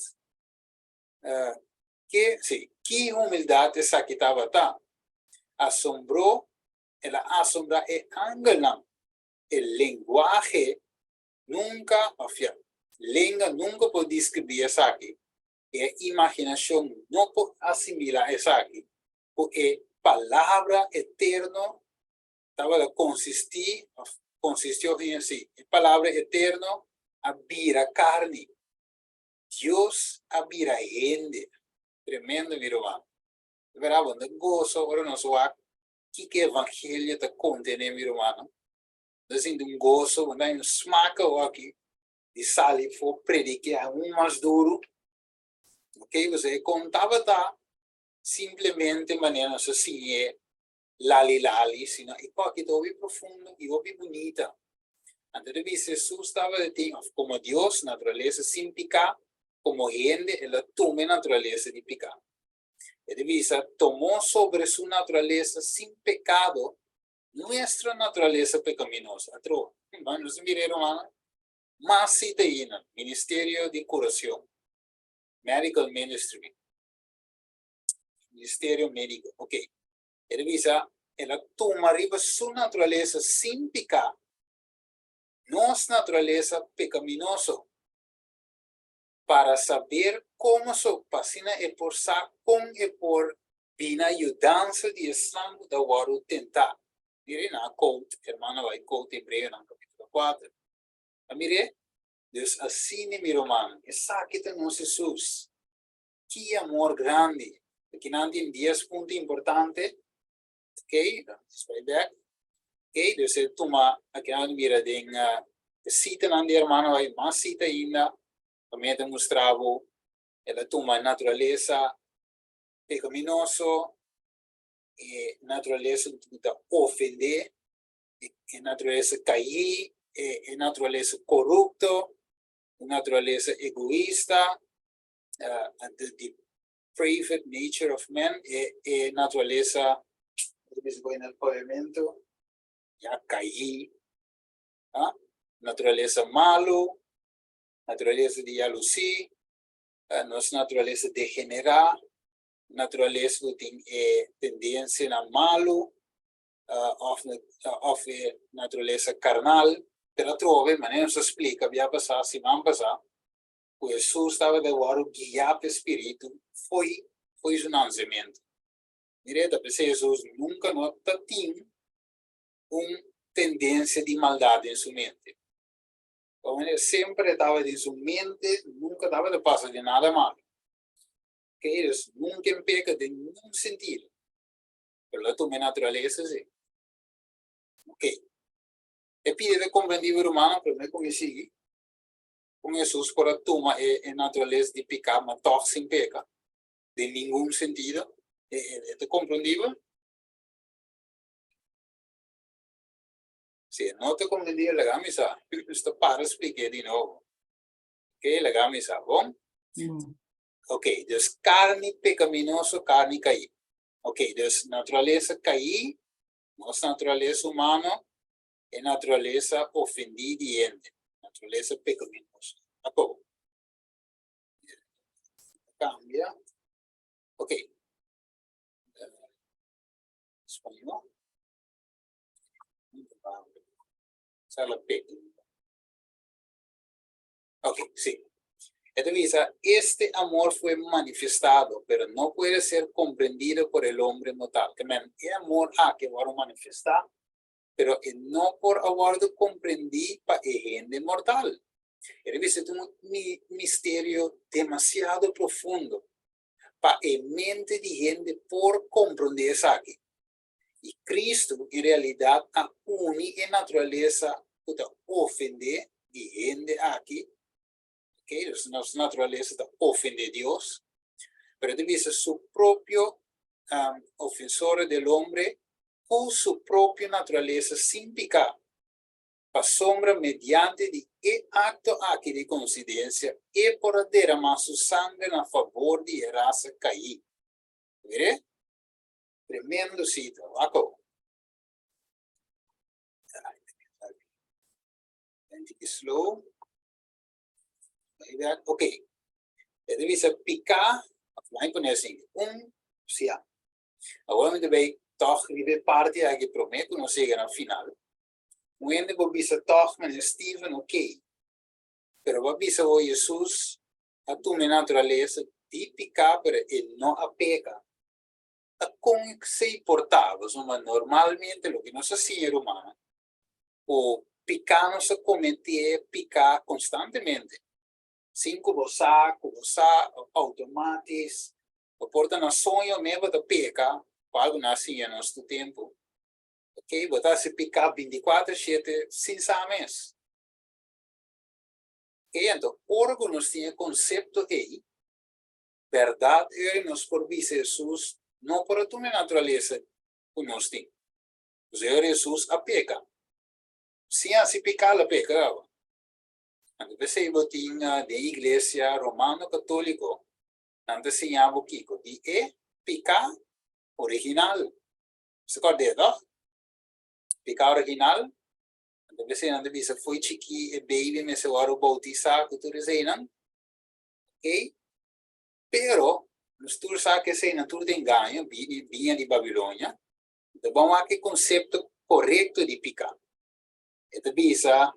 Ke, sí, ki humildat esaki tabata! Asombró, el a asombrá e angelnan. E lenguahe nunka, òf ya, lenga nunka por deskribí esaki, e imaginashon no por asimilá esaki, ku e Palabra eterno tabata konsistí, òf konsistió en, sí, e Palabra eterno a bira karni. Dios a bira hende. Tremendo mi ruman. De berdad bo ta goso ora nos wak kiko evangelio ta contene mi rumannan. Bo ta sinti un goso, bo ta haña un smak awoki di sali for predica aun mas duro. Ok, pasobra e kon tabata simplemente manera nos a siñ'e lali lali, sino e koki ta hopi profundo i hopi bunita. Anto ta bisa Hesus tabata tin, of komo Dios, naturalesa sin piká, komo hende el a tuma e naturalesa di piká. E ta bisa, tomó sobre su naturalesa sin pekado nuestra naturalesa pekaminosa. Atrobe, nos a mira e rumannan? Mas sita ainda, ministerio di kuracion, medical ministry. Ministerio médico. Ok. E ta bisa, el a tuma riba su naturalesa sin piká, nos naturalesa pekaminoso, para saber komo so, pa asina e por sa kon e por bini yudansa di esnan ku ta wòrdu tentá. Mira nan a quote, hermano a bai quote Hebreonan kapítulo kuater. A mir'é? Dus asina, mi rumannan, esaki ta nos Hesus. Ki amor grandi! Akinan tin dies punto importante. Ok, nos bai bek. Ok, dus e tuma akinan mira den e sitanan di hermano bai mas sita ainda. Tambe ta mustra bo el a tuma naturalesa pecaminoso, e naturalesa ku ta ofende, e naturalesa kaí, e naturalesa korupto, e naturalesa egoista, the depraved nature of man, e e naturalesa, bisa bo na paviamento, ya caí, ah, naturalesa malo, naturalesa di yalusí, nos naturalesa degenerá, naturalesa ku tin e tendensianan malo, of of e naturalesa karnal, pero atrobe manera nos a splika bia pasá, siman pasá, ku Hesus tabata wòrdu guiá pa e spiritu fo'i fo'i su nansementu. Mira, ta p'esei Hesus nunka no ta tin un tendensia di maldat den su mente. Pasobra semper e tabata den su mente, nunka tabata pasa di nada malu. Ke dus nunka e peka den ningun sentido. Pero lo a tuma e naturalesa si. Oke. E pidi ta komprendí bo rumannan promé ku mi sigui. Kon Hesus por a tuma e e naturales di piká ma tòg sin peka? Den ningun sentido. E e ta komprendibel? Si e no ta komprendibel, laga mi sa. Nos ta para splik'é di nobo. Oke, laga mi sa. Bon? Oke, dus karni pekaminoso, karni kaí. Oke, dus naturalesa kaí, nos naturalesa humano, E naturalesa ofendí di hende, naturalesa pecaminoso. Akobo. Cambia. Ok. Español. Sala P. Ok, sí. E ta bisa, este amor fue manifestado, pero no puede ser comprendido por el hombre mortal. Ke men, e amor aki a wòrdu manifestá, pero e no por a wòrdu komprendí pa e hende mortal. E ta bisa ta un misterio demasiado profundo pa e mente di hende por komprondé esaki. I Kristu en realidat a uni e naturalesa ku ta ofendé di hende aki, ok, dus nos naturalesa ta ofendé Dios, pero e ta bisa su propio ofensores del hombre ku su propio naturalesa sin piká, pasobra mediante di e akto aki di konsidensia e por a deramá su sangre na fabor di e rasa kaí. Mire? Tremendo sita, wak awo. Tiki slow. Ok. E ta bisa piká, of laat pone asin, un sia. Awor mi ta bay tòg riba e parti aki promé ku nos yega na final. Un hende por bisa tòg, meneer Steven, ok. Pero bo a bisa bo Jesus a tuma e naturalesa di piká, pero e no a peka. Ta kon esei por ta? Pasobra normalmente loke nos a siña rumannan, ku piká nos ta kometé piká konstantemente, sin ku bo sa, ku bo sa, outomatis, bo por ta na soño mes bo ta peka, ku algu nan a siña nos tur tempu, ok, bo ta hasi piká bintikuater shete sin sa mes. Ok, anto ora ku nos tin e konsepto ei, Bèrdat eri nos por bisa Hesus no por a tuma e naturalesa ku nos tin. Pasobra eri Hesus a peka. Sin hasi piká el a peka kaba. Anto p'esei bo tin den iglesia romano katóliko nan ta siña bo kiko di e piká original. Bo ta kòrd'é tòg? Piká original. Anto p'esei nan ta bisa fo'i chikí e baby mester wòrdu boutisá ku tur eseinan. Ok, pero nos tur sa ku eseinan tur ta engaño, bini biña di Babilonia. Ta bon wak e konsepto korekto di piká. E ta bisa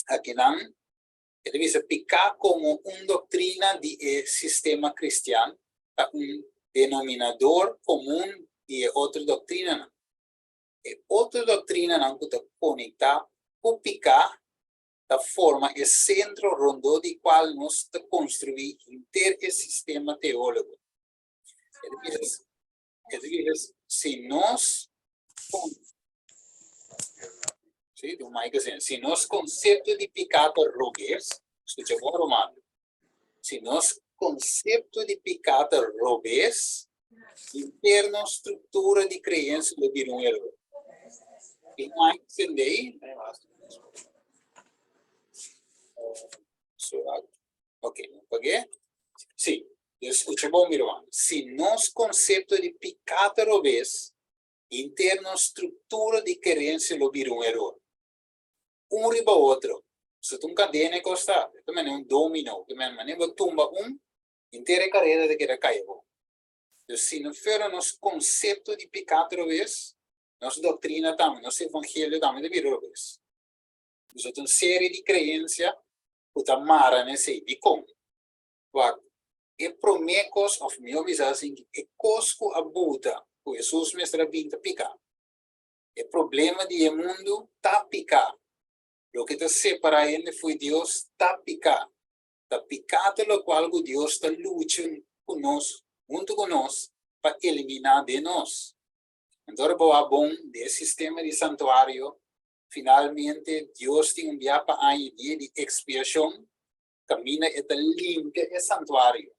akinan, e ta bisa piká komo un doktrina di e sistema kristian ta un denominador komun di e otro doktrinanan. E otro doktrinanan ku ta konektá ku piká ta forma e sentro rondó di kual nos ta konstruí henter e sistema teólogo. E ta bisa, e ta bisa si nos Sí, di un mic asina. Si nos konsepto di piká ta robes, skucha bon Romano, si nos konsepto di piká ta robes, henter nos struktura di kreensia lo bira un eror. E mic sendé. Ok, no pagué. Sí, dus skucha bon mi ruman. Si nos konsepto di piká ta robes, henter nos struktura di kerensia lo bira un eror. Un riba otro. So ta un kadena e kos ta. E ta manera un domino. Ke men manera bo tumba un, henter e karera ta keda kai abou. Dus si no fuera nos konsepto di piká ta robes, nos doktrina tambe, nos evangelio tambe ta bira robes. Nos ta un serie di creencia cu ta mara na esey. Dicon? Wak, e prome cos, of miho bisa asin, e cos cu a buta cu Jesus mester a bin ta pica. E problema di e mundo ta pica. Loke ta separa hende fo'i Dios ta pica. Ta pica ta locual cu Dios ta lucha cu nos, hunto cu nos, pa elimina den nos. Anto ora bo a bon den e sistema di santuario, Finalmente, Dios tin un bia pa aña e dia di ekspiashon, kaminda e ta limpia e santuario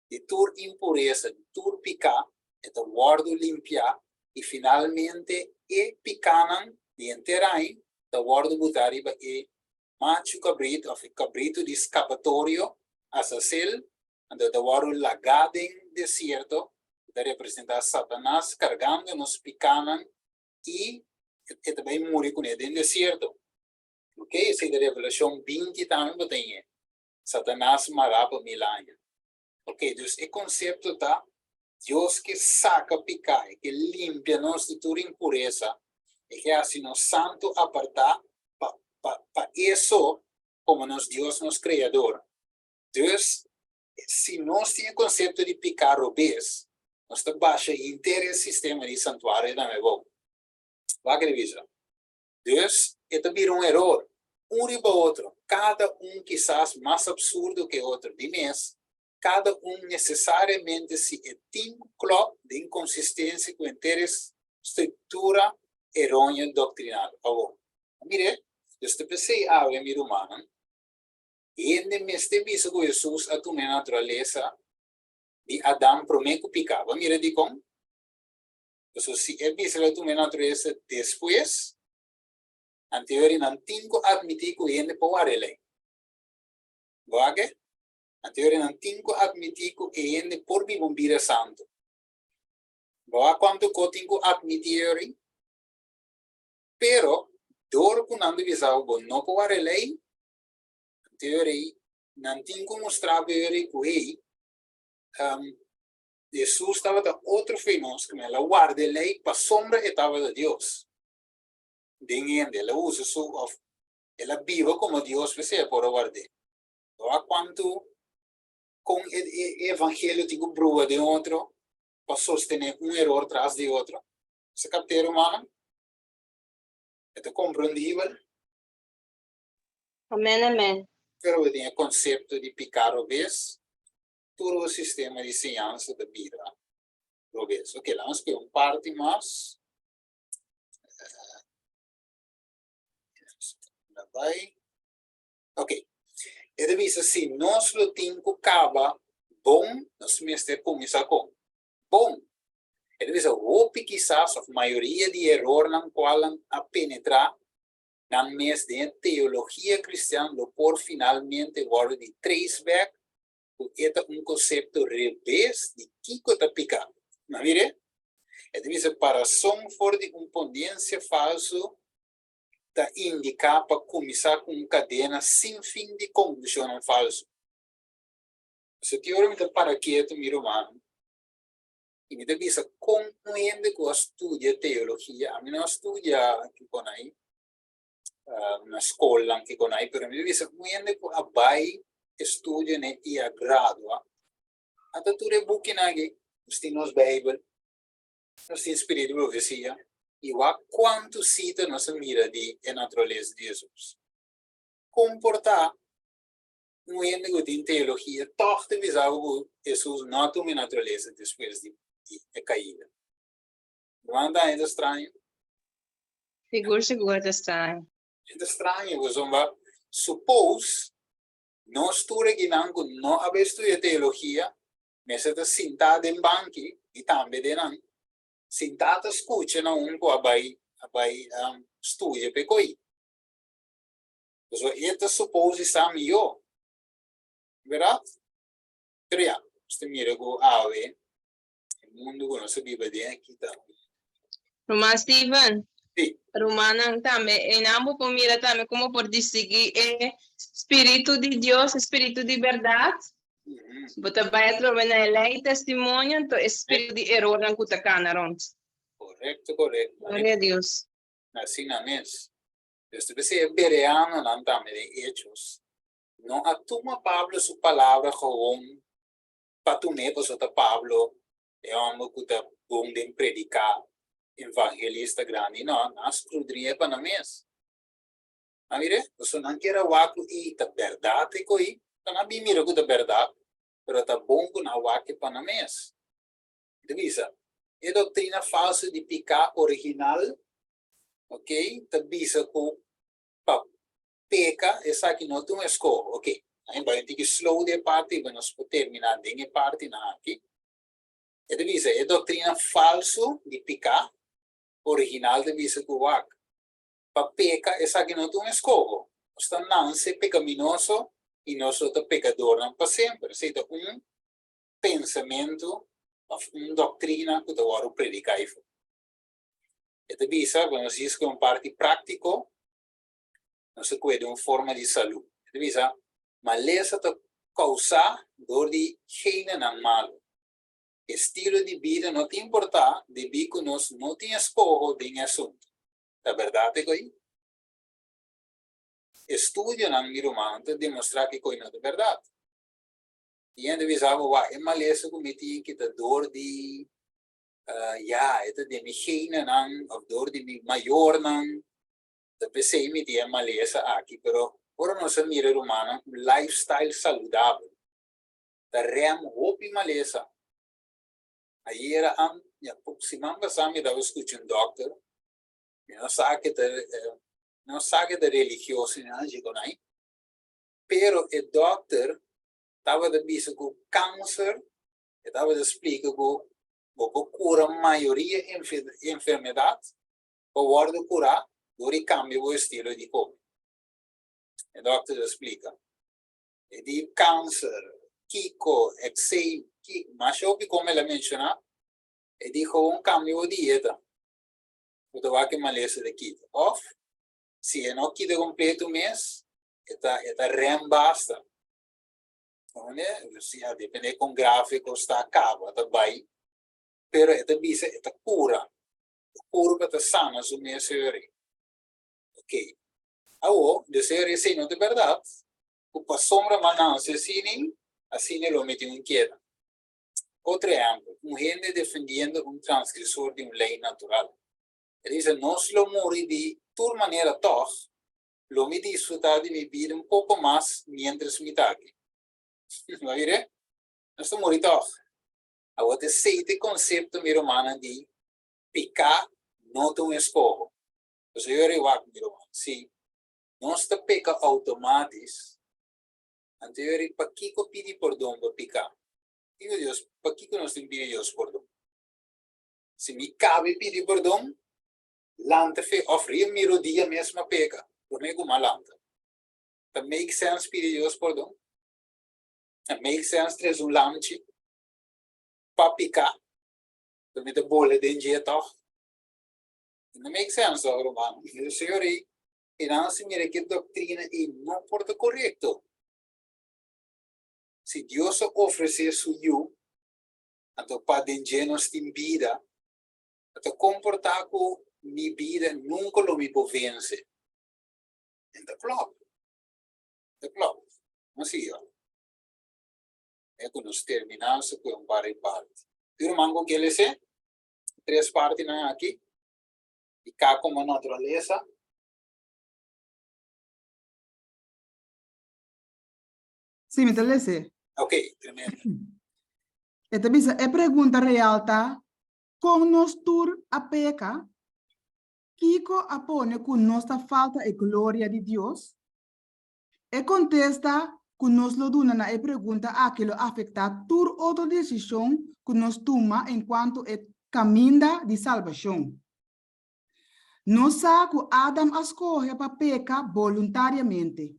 di tur impuresa, di tur piká, e ta wòrdu limpiá i finalmente e pikánan di henter aña ta wòrdu butá riba e machu kabritu òf e kabritu di skapatorio, Azazel, anto e ta wòrdu lagá den desierto, ku ta representá Satanas kargando nos pikánan i e ta bai muri kuné den desierto. Ok, esei ta Revelashon 20 tambe bo ta ñe. Satanas mará pa mil aña. Ok, dus e konsepto ta, Dios ke saka piká, e ke limpia nos di tur impuresa, e ke hasi nos santu apartá pa pa pa e so komo nos Dios, nos Kreador. Dus, Si nos tin e konsepto di piká robes, nos ta basha henter e sistema di santuario tambe abou. Wak e bisa. Dus, e ta bira un eror, un riba otro, kada un kisas mas absurdo ku e otro. Di mes, kada un nesesariamente si e tin ku klòp den konsistensia ku henter e struktura eróneo doktrinal. Awor, mire, dus ta p'esei awe, mi rumannan, hende mester bisa ku Hesus a tuma e naturalesa di Adam promé ku piká. Bo a mira dikon? Pasobra si e bisa el a tuma e naturalesa despues, anteori nan tin ku atmití ku hende por wara e lei. Bo a ke? Anteori nan tin ku atmití ku e hende por biba un bida santu. Bo a kuantu ko tin ku atmití e ori? Pero, dor ku nan ta bisa bo bo no por wara e lei, anteori nan tin ku mustra bo e ori ku hey, Hesus tabata otro fe nos, ku el a warda e lei pasobra e tabata Dios. Den hende, el a usa su òf el a biba komo Dios p'esei e por a ward'é. Wak kuantu kon e e evangelio tin ku brua den otro pa sostené un eror tras di otro. Sa kapt'é, rumannan? E ta komprendibel? Amen, amen. Pero bo tin e konsepto di piká robes, tur bo sistema di siñansa ta bira robes. Oke, laga nos pega un parti mas. Bai. Ok. E ta bisa si nos lo tin ku kaba bon, nos mester kuminsá kon? Bon. E ta bisa hopi kisas òf mayoria di erornan kualnan a penetrá nan mes den e teologia kristian lo por finalmente wòrdu di trace back ku e ta un konsepto rebes di kiko ta piká. Nan mir'é? E ta bisa parason for di un ponensia falsu ta indiká pa kuminsá ku un kadena sin fin di konklushonnan falsu. Pasobra ki ora mi ta para ketu, mi rumannan, i mi ta bisa kon un hende ku a studia teologia, ami no a studia kikonai na skolnan kikonai, pero mi ta bisa un hende ku a bai estudio ne i a gradua, ata tur e bukinan aki, nos tin nos Beibel, nos tin spiritu di profesia, i wak kuantu sita nos a mira di e naturalesa di Hesus. Kon por ta un hende ku tin teologia tòg ta bisa bo ku Hesus no a tuma e naturalesa despues di e kaida? No a ta e straño? Sigur sigur ta straño. E ta straño pasobra suppose nos tur akinan ku no a bai studia teologia mester ta sintá den banki i tambe den nan sintá ta skucha na un ku a bai a bai studia p'e koi. Pasobra e ta suppose di sa mihó, bèrdat? Pero ya, nos ta mira ku awe e mundu ku nos ta biba den aki ta un. Ruman Steven, Sí. rumannan tambe, einan bo por mira tambe komo por distinguí e spiritu di Dios, e spiritu di bèrdat. Bo ta bai atrobe na e lei testimonio, anto e spiritu di erornan ku ta kana rònt. Korekto, korekto. Gloria a Dios. Asina mes. Dios ta bisa e bereanonan tambe den Hechos no a tuma Pablo su palabra gewoon pa tum'é pasobra ta Pablo e hòmber ku ta bon den prediká, evangelista grandi. No, nan a skrudriñ'é pa nan mes. A mir'é, pasobra nan kier a wak ku i ta bèrdat e ko'i. Ta nan a bin mira ku ta bèrdat, pero ta bon ku nan a wak e pa nan mes. E ta bisa, e doktrina falsu di piká original, ok, ta bisa ku pa peka esaki no ta un eskoho. Ok, nan bai un tiki slow den e parti, pero nos por terminá den e partinan aki. E ta bisa, e doktrina falsu di piká original ta bisa ku wak, Pa peka, esaki no ta un eskoho. Nos ta nanse pekaminoso i nos lo ta pekadornan pa semper. Esei ta un pensamentu òf un doktrina ku ta wòrdu prediká ei for. E ta bisa ku nos djis ku un parti práktiko, nos ta kueda un forma di salú. E ta bisa, Malesa ta kousá dor di genenan malu. Estilo di bida no ta importá debí ku nos no tin eskoho den e asuntu. Ta bèrdat e koi? Estudionan, mi ruman, ta demostrá ku e koi no ta bèrdat. Tin hende bisa bo, Wak, e malesa ku mi tin ki ta dor di, ya, e ta den mi genenan òf dor di mi mayornan, ta p'esei mi tin e malesa aki. Pero ora nos a mira, rumannan, un lifestyle saludabel ta rèm hopi malesa. Ayera an, ya poko siman pasá mi tabata skucha un dòkter, mi no sa ke ta, no sa ke ta religioso ni nada dje konai, pero e dòkter tabata bisa ku kanser, e tabata splika ku bo por kura mayoria enfermedat por wòrdu kurá dor di kambia bo estilo di kome. E dòkter ta splika. E di kanser, kiko, ekseem, kiko, masha hopi kome el a menshoná, e di gewoon kambia bo dieta, bo ta wak e malesa ta kita. Òf, si e no kita kompleto mes, e ta e ta rèm basta. Comprende? Si a depende kon grave ku sta kaba ta bai, pero e ta bisa e ta kura. E kurpa ta sana su mes heri. Ok. Awo, dus heri esei no ta bèrdat, ku pasobra m'a nanse asina, asina lo mi tin un keda. Otro ehèmpel, un hende defendiendo un transgresor di un lei natural. E ta bisa, Nos lo muri di tur manera tòg, lo mi disfrutá di mi bida un poko mas miéntras mi ta aki. Bo a mir'é? Nos ta muri tòg. Awor ta esei ta e konsepto, mi rumannan, di piká no ta un eskoho. Pasobra yo riwak, mi ruman, si nos ta peka outomátis, anto yo ri pakiko pidi pordon pa piká? Kiko Dios, pakiko nos tin pidi Dios pordon? Si mi kabe pidi pordon, Lanta fe of riba mi rodia mes m'a peka, prome ku m'a lanta. Ta make sense pidi Dios pordon? Ta make sense trese un lamchi pa pika, ku mi ta bole den dje tòg? E no make sense tòg, ruman. Señor ei, i nan si mira ke doktrina ei no por ta korekto. Si Dios a ofresé su Yu, anto pa den dje nos tin bida, A ta komportá ku mi bida nunka lo mi por vense. En ta klòp. Ta klòp. No sigui ora. E ku nos terminá su ku un par di parti. Tur ruman ku ke lese tres partinan aki, di ka komo naturalesa. Sí, mi ta lese. Ok, tremendo. E ta bisa, e pregunta real ta, Kon nos tur a peka? Kiko a pone ku nos ta falta e gloria di Dios? E kontesta ku nos lo duna na e pregunta aki lo afektá tur otro desishon ku nos tuma enkuanto e kaminda di salbashon. Nos sa ku Adam a skohe pa peka boluntariamente.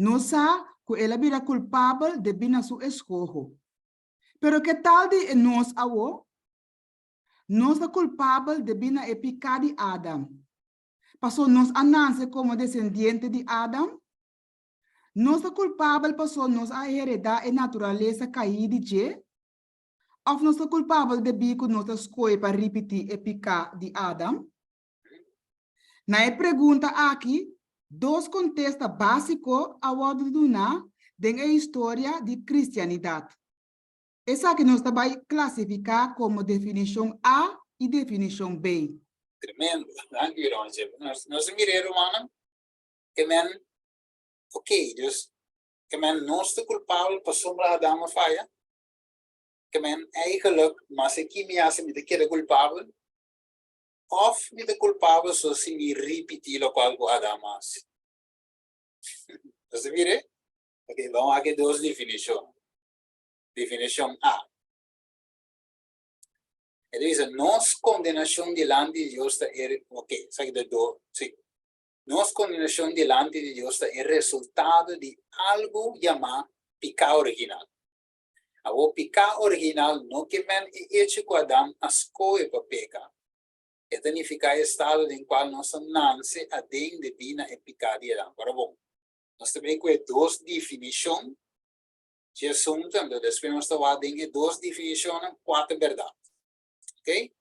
Nos sa ku el a bira kulpabel debí na su eskoho. Pero ke tal di e nos awo? Nos ta kulpabel debí na e piká di Adam, pasó nos a nanse komo desendiente di Adam? Nos ta kulpabel pasó nos a heredá e naturalesa kaí di dje? Òf nos ta kulpabel debí ku nos ta skohe pa ripití e piká di Adam? Na e pregunta aki, dos kontesta básiko a wòrdu duná den e historia di kristianidat. Esaki nos ta bai klasifiká komo definishon A i definishon B. Tremendo. Danki, Ronje. Nos, nos a mira e rumannan ke men, ok, dus ke men nos ta kulpabel pasobra Adam a faya. Ke men eigenlijk, mas e ki mi hasi mi ta keda kulpabel. Òf mi ta kulpabel so si mi ripití lokual ku Adam a hasi? Nos ta mir'é? Ok, ban wak e dos definishon. Definishon A. E ta bisa, nos kondenashon dilanti di Dios ta e, ok, esaki ta do, sí. Nos kondenashon dilanti di Dios ta e resultado di algu yamá piká original. Awor, piká original no ke men e echo ku Adam a skohe pa peka. E ta nifiká e estado den kual nos a nanse aden debí na e piká di Adam. Ora bon, nos ta bay ku e dos definishon dje asuntu, anto despues nos ta wak den e dos definishonnan kua ta bèrdat. Oke?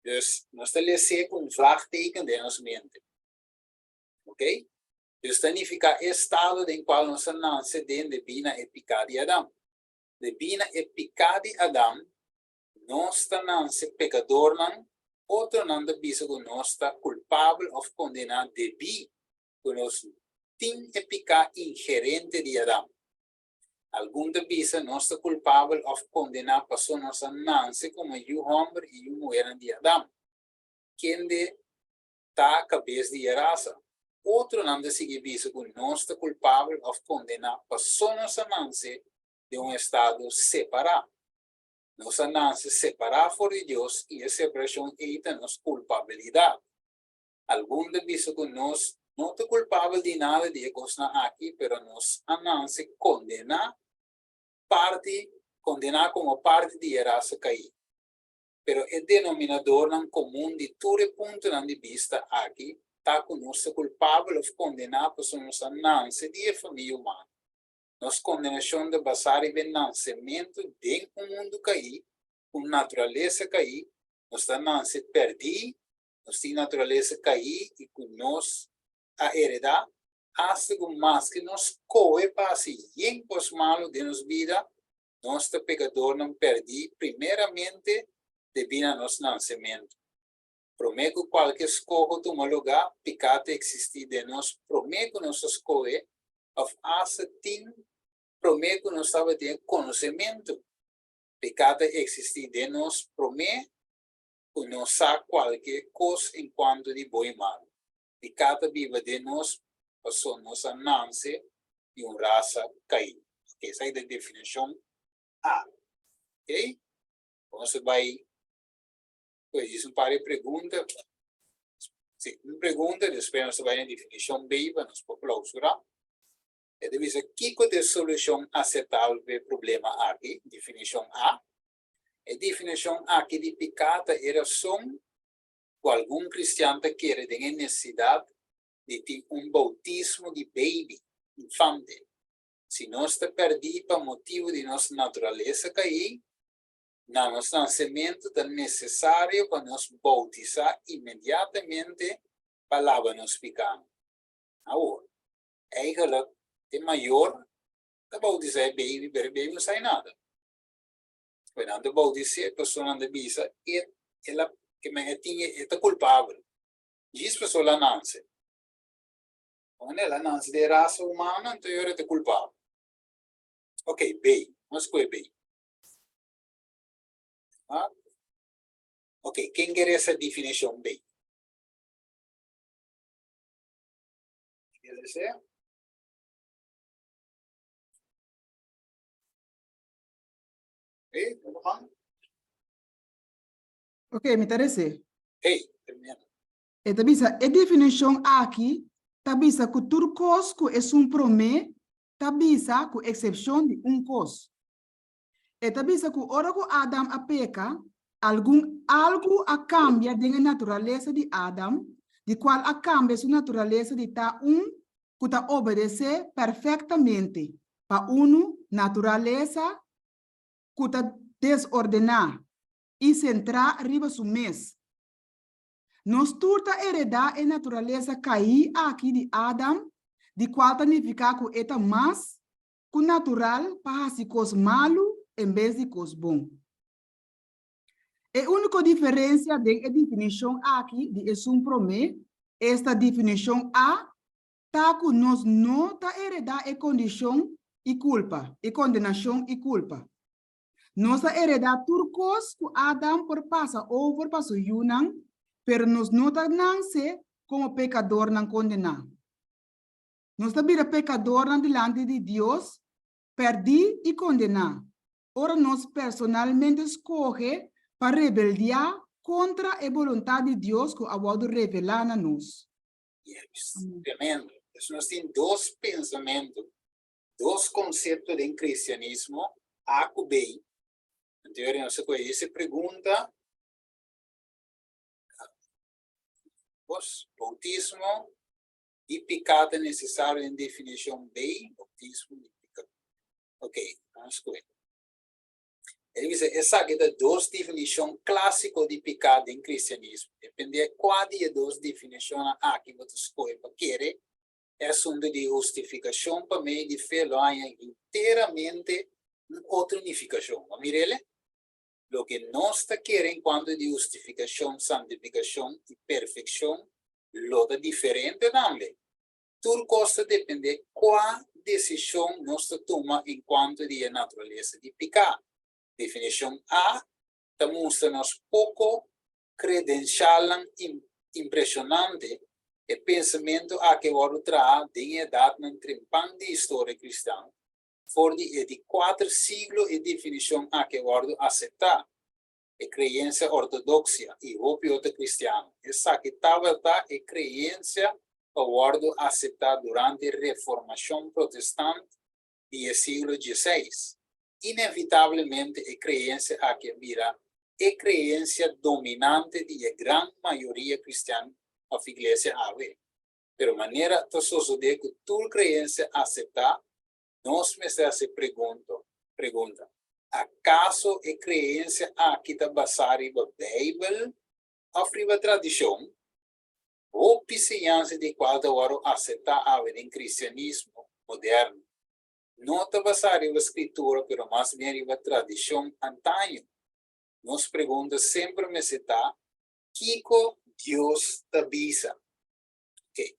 Dus, nos ta les'é ku un vraagteken den nos mente. Oke? Dus ta nifiká e estado den kual nos a nanse den debí na e piká di Adam. Debí na e piká di Adam, nos ta nanse pekadornan, otronan ta bisa ku nos ta kulpabel òf kondená debí ku nos tin e piká inherente di Adam. Algun ta bisa nos ta kulpabel òf kondená pasó nos a nanse komo yu hòmber i yu muhernan di Adam, kende ta kabes di e rasa. Otronan ta sigui bisa ku nos ta kulpabel òf kondená pasó nos a nanse den un estado separá. Nos a nanse separá for di Dios i e separashon ei ta nos kulpabilidat. Algun ta bisa ku nos no ta kulpabel di nada di e kosnan aki, pero nos a nanse kondená parti, kondená komo parti di e rasa kaí. Pero e denominadornan komun di tur e puntonan di bista aki ta ku nos ta kulpabel òf kondená pasobra nos a nanse di e famia humano. Nos kondenashon ta basá riba e nansementu den un mundu kaí, un naturalesa kaí, nos ta nanse pèrdí Nos tin naturalesa kaí i ku nos a heredá, asta ku maske nos skohe pa hasi yen kos malu den nos bida, nos ta pekadornan pèrdí primeramente debí na nos nansementu. Promé ku kualke skoho tuma lugá, piká ta eksistí den nos promé ku nos a skohe òf asta tin promé ku nos tabatin e konosementu. Piká ta eksistí den nos promé ku no sa kualke kos en kuanto di bon i malu. Piká ta biba den nos paso nos a nanse di un rasa kaí. Ok, esaki ta e definishon A. Ok, nos ta bai pues djis un par di pregunta. Si, un pregunta, despues nos ta bai na definishon B pa nos por klausurá. E ta bisa kiko ta e solushon aseptabel pa e problema aki? Definishon A. E definishon aki di piká ta e rason ku algun kristian ta kere den e nesesidat di tin un boutismo di beibi, infante. Si nos ta pèrdí pa motibu di nos naturalesa kaí, na nos nansementu ta nesesario pa nos boutisá inmediatamente pa laba nos pikánan. Awor, eigenlijk e mayor ta boutisá e beibi, pero e beibi no sabi nada. Pues nan ta bautis'é, pasobra nan ta bisa e el a ke men e tin e ta kulpabel. Djis pasobra el a nanse. Unda el a nanse den e rasa humano, anto e ora e ta kulpabel. Ok, B. Nos kohe B. Ah. Ok, ken ke resa definishon B? Ken resa? Hey, man. Ok, mi ta rese. Hey, termina. E ta bisa, e definishon aki ta bisa ku tur kos ku esun promé ta bisa ku eksepshon di un kos. E ta bisa ku ora ku Adam a peka, algun algu a kambia den e naturalesa di Adam, di kual a kambia su naturalesa di ta un ku ta obedesé perfektamente pa unu naturalesa ku ta desordená i sentrá riba su mes. Nos tur ta heredá e naturalesa kaí aki di Adam, di kual ta nifiká ku e ta mas ku natural pa hasi kos malu en bes di kos bon. E úniko diferensia den e definishon aki di esun promé, esta definishon A, ta ku nos no ta heredá e kondishon i kulpa, e kondenashon i kulpa. Nos a heredá tur kos ku Adam por pasa over pa su yunan, pero nos no ta nanse komo pekadornan kondená. Nos ta bira pekadornan dilanti di Dios, pèrdí i kondená, ora nos personalmente skohe pa rebeldiá kontra e boluntat di Dios ku a wòrdu revelá na nos. Yes, tremendo. Entonces nos tin dos pensamentu, dos konsepto den kristianismo, A ku B. Anto yori nos ta kohe ese pregunta, Bos, boutismo di piká ta nesesario den definishon B, boutismo di piká. Ok, nos kohe. E bisa esaki ta dos definishon klásiko di piká den kristianismo. Dependé kua di e dos definishonnan aki bo ta skohe pa kere, e asuntu di hustifikashon pa medio di fe lo haña hinteramente un otro nifikashon. Bo a mir'el? Loke nos ta kere en kuanto di hustifikashon, santifikashon i perfekshon lo ta diferente tambe. Tur kos ta dependé kua desishon nos ta tuma enkuanto di e naturalesa di piká. Definishon A ta mustra nos poko kredenshalnan impreshonante, e pensamentu aki a wòrdu traha den e edatnan trempan di historia kristian. For di e di kuater siglo e definishon aki a wòrdu aseptá. E kreensia ortodoksia i hopi otro kristiano. Esaki tabata e kreensia ku a wòrdu aseptá durante Reformashon Protestant di e siglo dieseis. Inevitablemente e kreensia aki a bira e kreensia dominante di e gran mayoria kristian òf iglesia awe. Pero manera ta sosodé ku tur kreensia aseptá, nos mester hasi pregunto, pregunta, Akaso e kreensia aki ta basá riba Beibel òf riba tradishon? Hopi siñansa di kual ta wòrdu aseptá awe den kristianismo moderno no ta basá riba Skritura pero mas bien riba tradishon antaño. Nos pregunta semper mester ta, Kiko Dios ta bisa? Oke.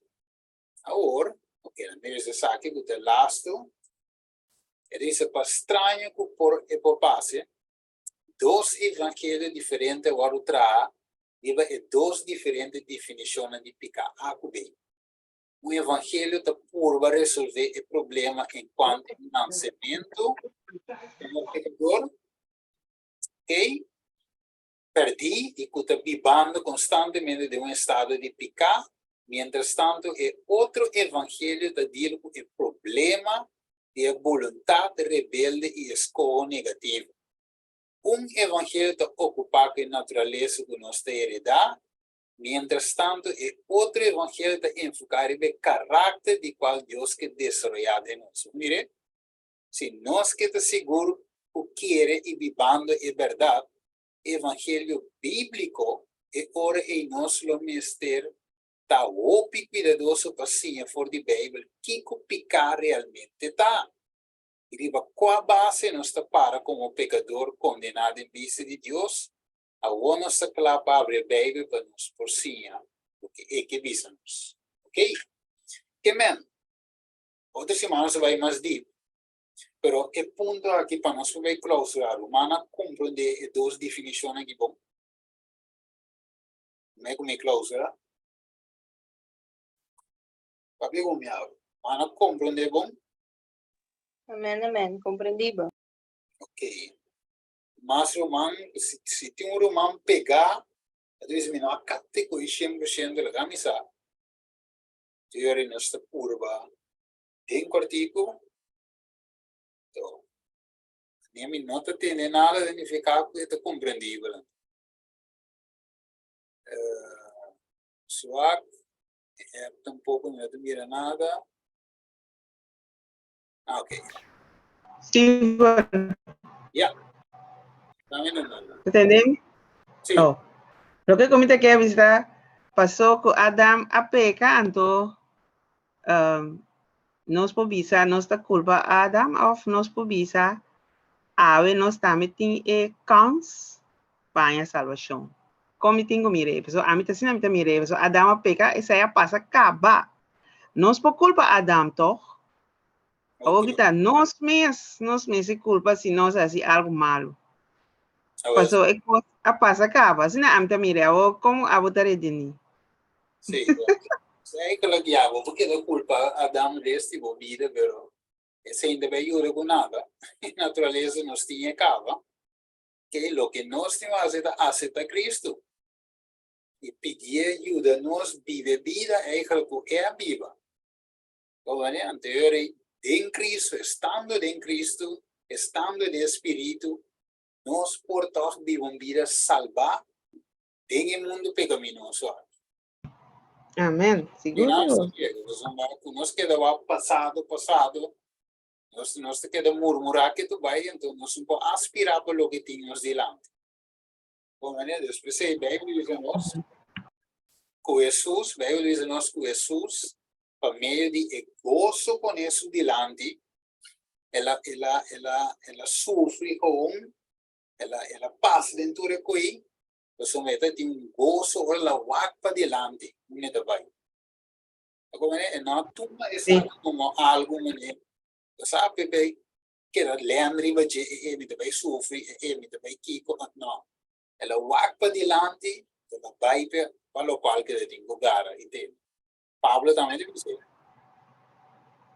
Awor, oke, nan mira esaki ku ta e lastu. E dice, pa straño ku por e por pase, dos evangelio diferente a wòrdu traha riba e dos diferente definishonnan di piká A ku B. Un evangelio ta purba resolvé e problema enkuanto nansementu komo pekador, ok, pèrdí i ku ta bibando konstantemente den un estado di piká, mientrastantu e otro evangelio ta deal ku e problema di e boluntat rebelde i e skoho negativo. Un evangelio ta okupá ku e naturalesa ku nos ta heredá, mientrastantu e otro evangelio ta enfoká riba e karakter di kual Dios ke desaroyá den nos. Mire, si nos ke ta sigur ku kere i bibando e bèrdat, evangelio bíbliko, e ora ei nos lo mester ta hopi kuidadoso pa siña for di Beibel kiko piká realmente ta i riba kua base nos ta para komo pekador kondená den bista di Dios. Awor nos ta kla pa abri e Beibel pa nos por siña loke e ke bisa nos. Oke? Ke men, otro siman nos ta bai mas dip. Pero e punto aki pa nos por bai clausura, ruman a comprende e dos definicionnan aki bon? Prome cu mi clausura, papia cu mi habla, ruman a comprende bon? Amen, amen, comprendí bo. Ok. Mas ruman, si, si tin un ruman pegá, ta bisa mi no a capte cu e 100% laga mi sa. Te nos ta purba Den kòrtiku, to, ni mi no ta tende nada ta nifiká ku e ta komprendibel. Swak, e app tampoko mi no ta mira nada. Ah, ok. Steven. Ja. Dame number. Entendem? Sí. Oh. Loke ku mi ta kier bisa, pasó ku Adam a peka, anto um, nos por bisa nos ta culpa Adam of nos por bisa awe nos tambe tin e kans pa haña salvacion. Kon mi tin ku mira e? Pasobra ami ta asina mi ta mira e. Pasobra Adam a peka, esei a pasa kaba. Nos por culpa Adam toch? Awor Ok. kita nos mes, nos mes e culpa si nos hasi algo malo. Awor, Pasobra e kos a pasa kaba. Asina ami ta mira e. Awor kon abo ta redeni? Sí, eigenlijk ja, bo por keda culpa Adam rest di bo bida, pero esei no ta bay yuda cu nada. E naturalesa nos tin e caba. Ke loke nos tin haci ta acepta Cristo y pidié yuda nos biba e bida eigenlijk cu e a biba. Bo anterior ei, den Cristo, estando den Cristo, estando den e Spiritu, nos por toch biba un bida salba den e mundu pekaminoso aki. Amen. Sigur Mira, sigur. ku nos keda wak pasado, pasado, nos, nos ta keda murmurá ke tu bai, anto nos no por aspirá pa loke tin nos dilanti. Bon, manera, despues ei Beibel bisa nos ku Hesus, Beibel bisa nos ku Hesus, pa medio di e goso poné su dilanti, el a, el a, el a, el a sufri gewoon, el a, el a pasa den tur e koe, Pasobra e ta tin un goso ora el a wak padilanti unda e ta bai. Ta como e no a tuma esaki como algo manera. Bo sa p'e keda lèn riba dje, e e mi ta bai sufri, e e mi ta bai kiko, no. El a wak padilanti, el a bai p'e pa lokual ku el a tin ku gara i tene. Pablo tambe ta bisa.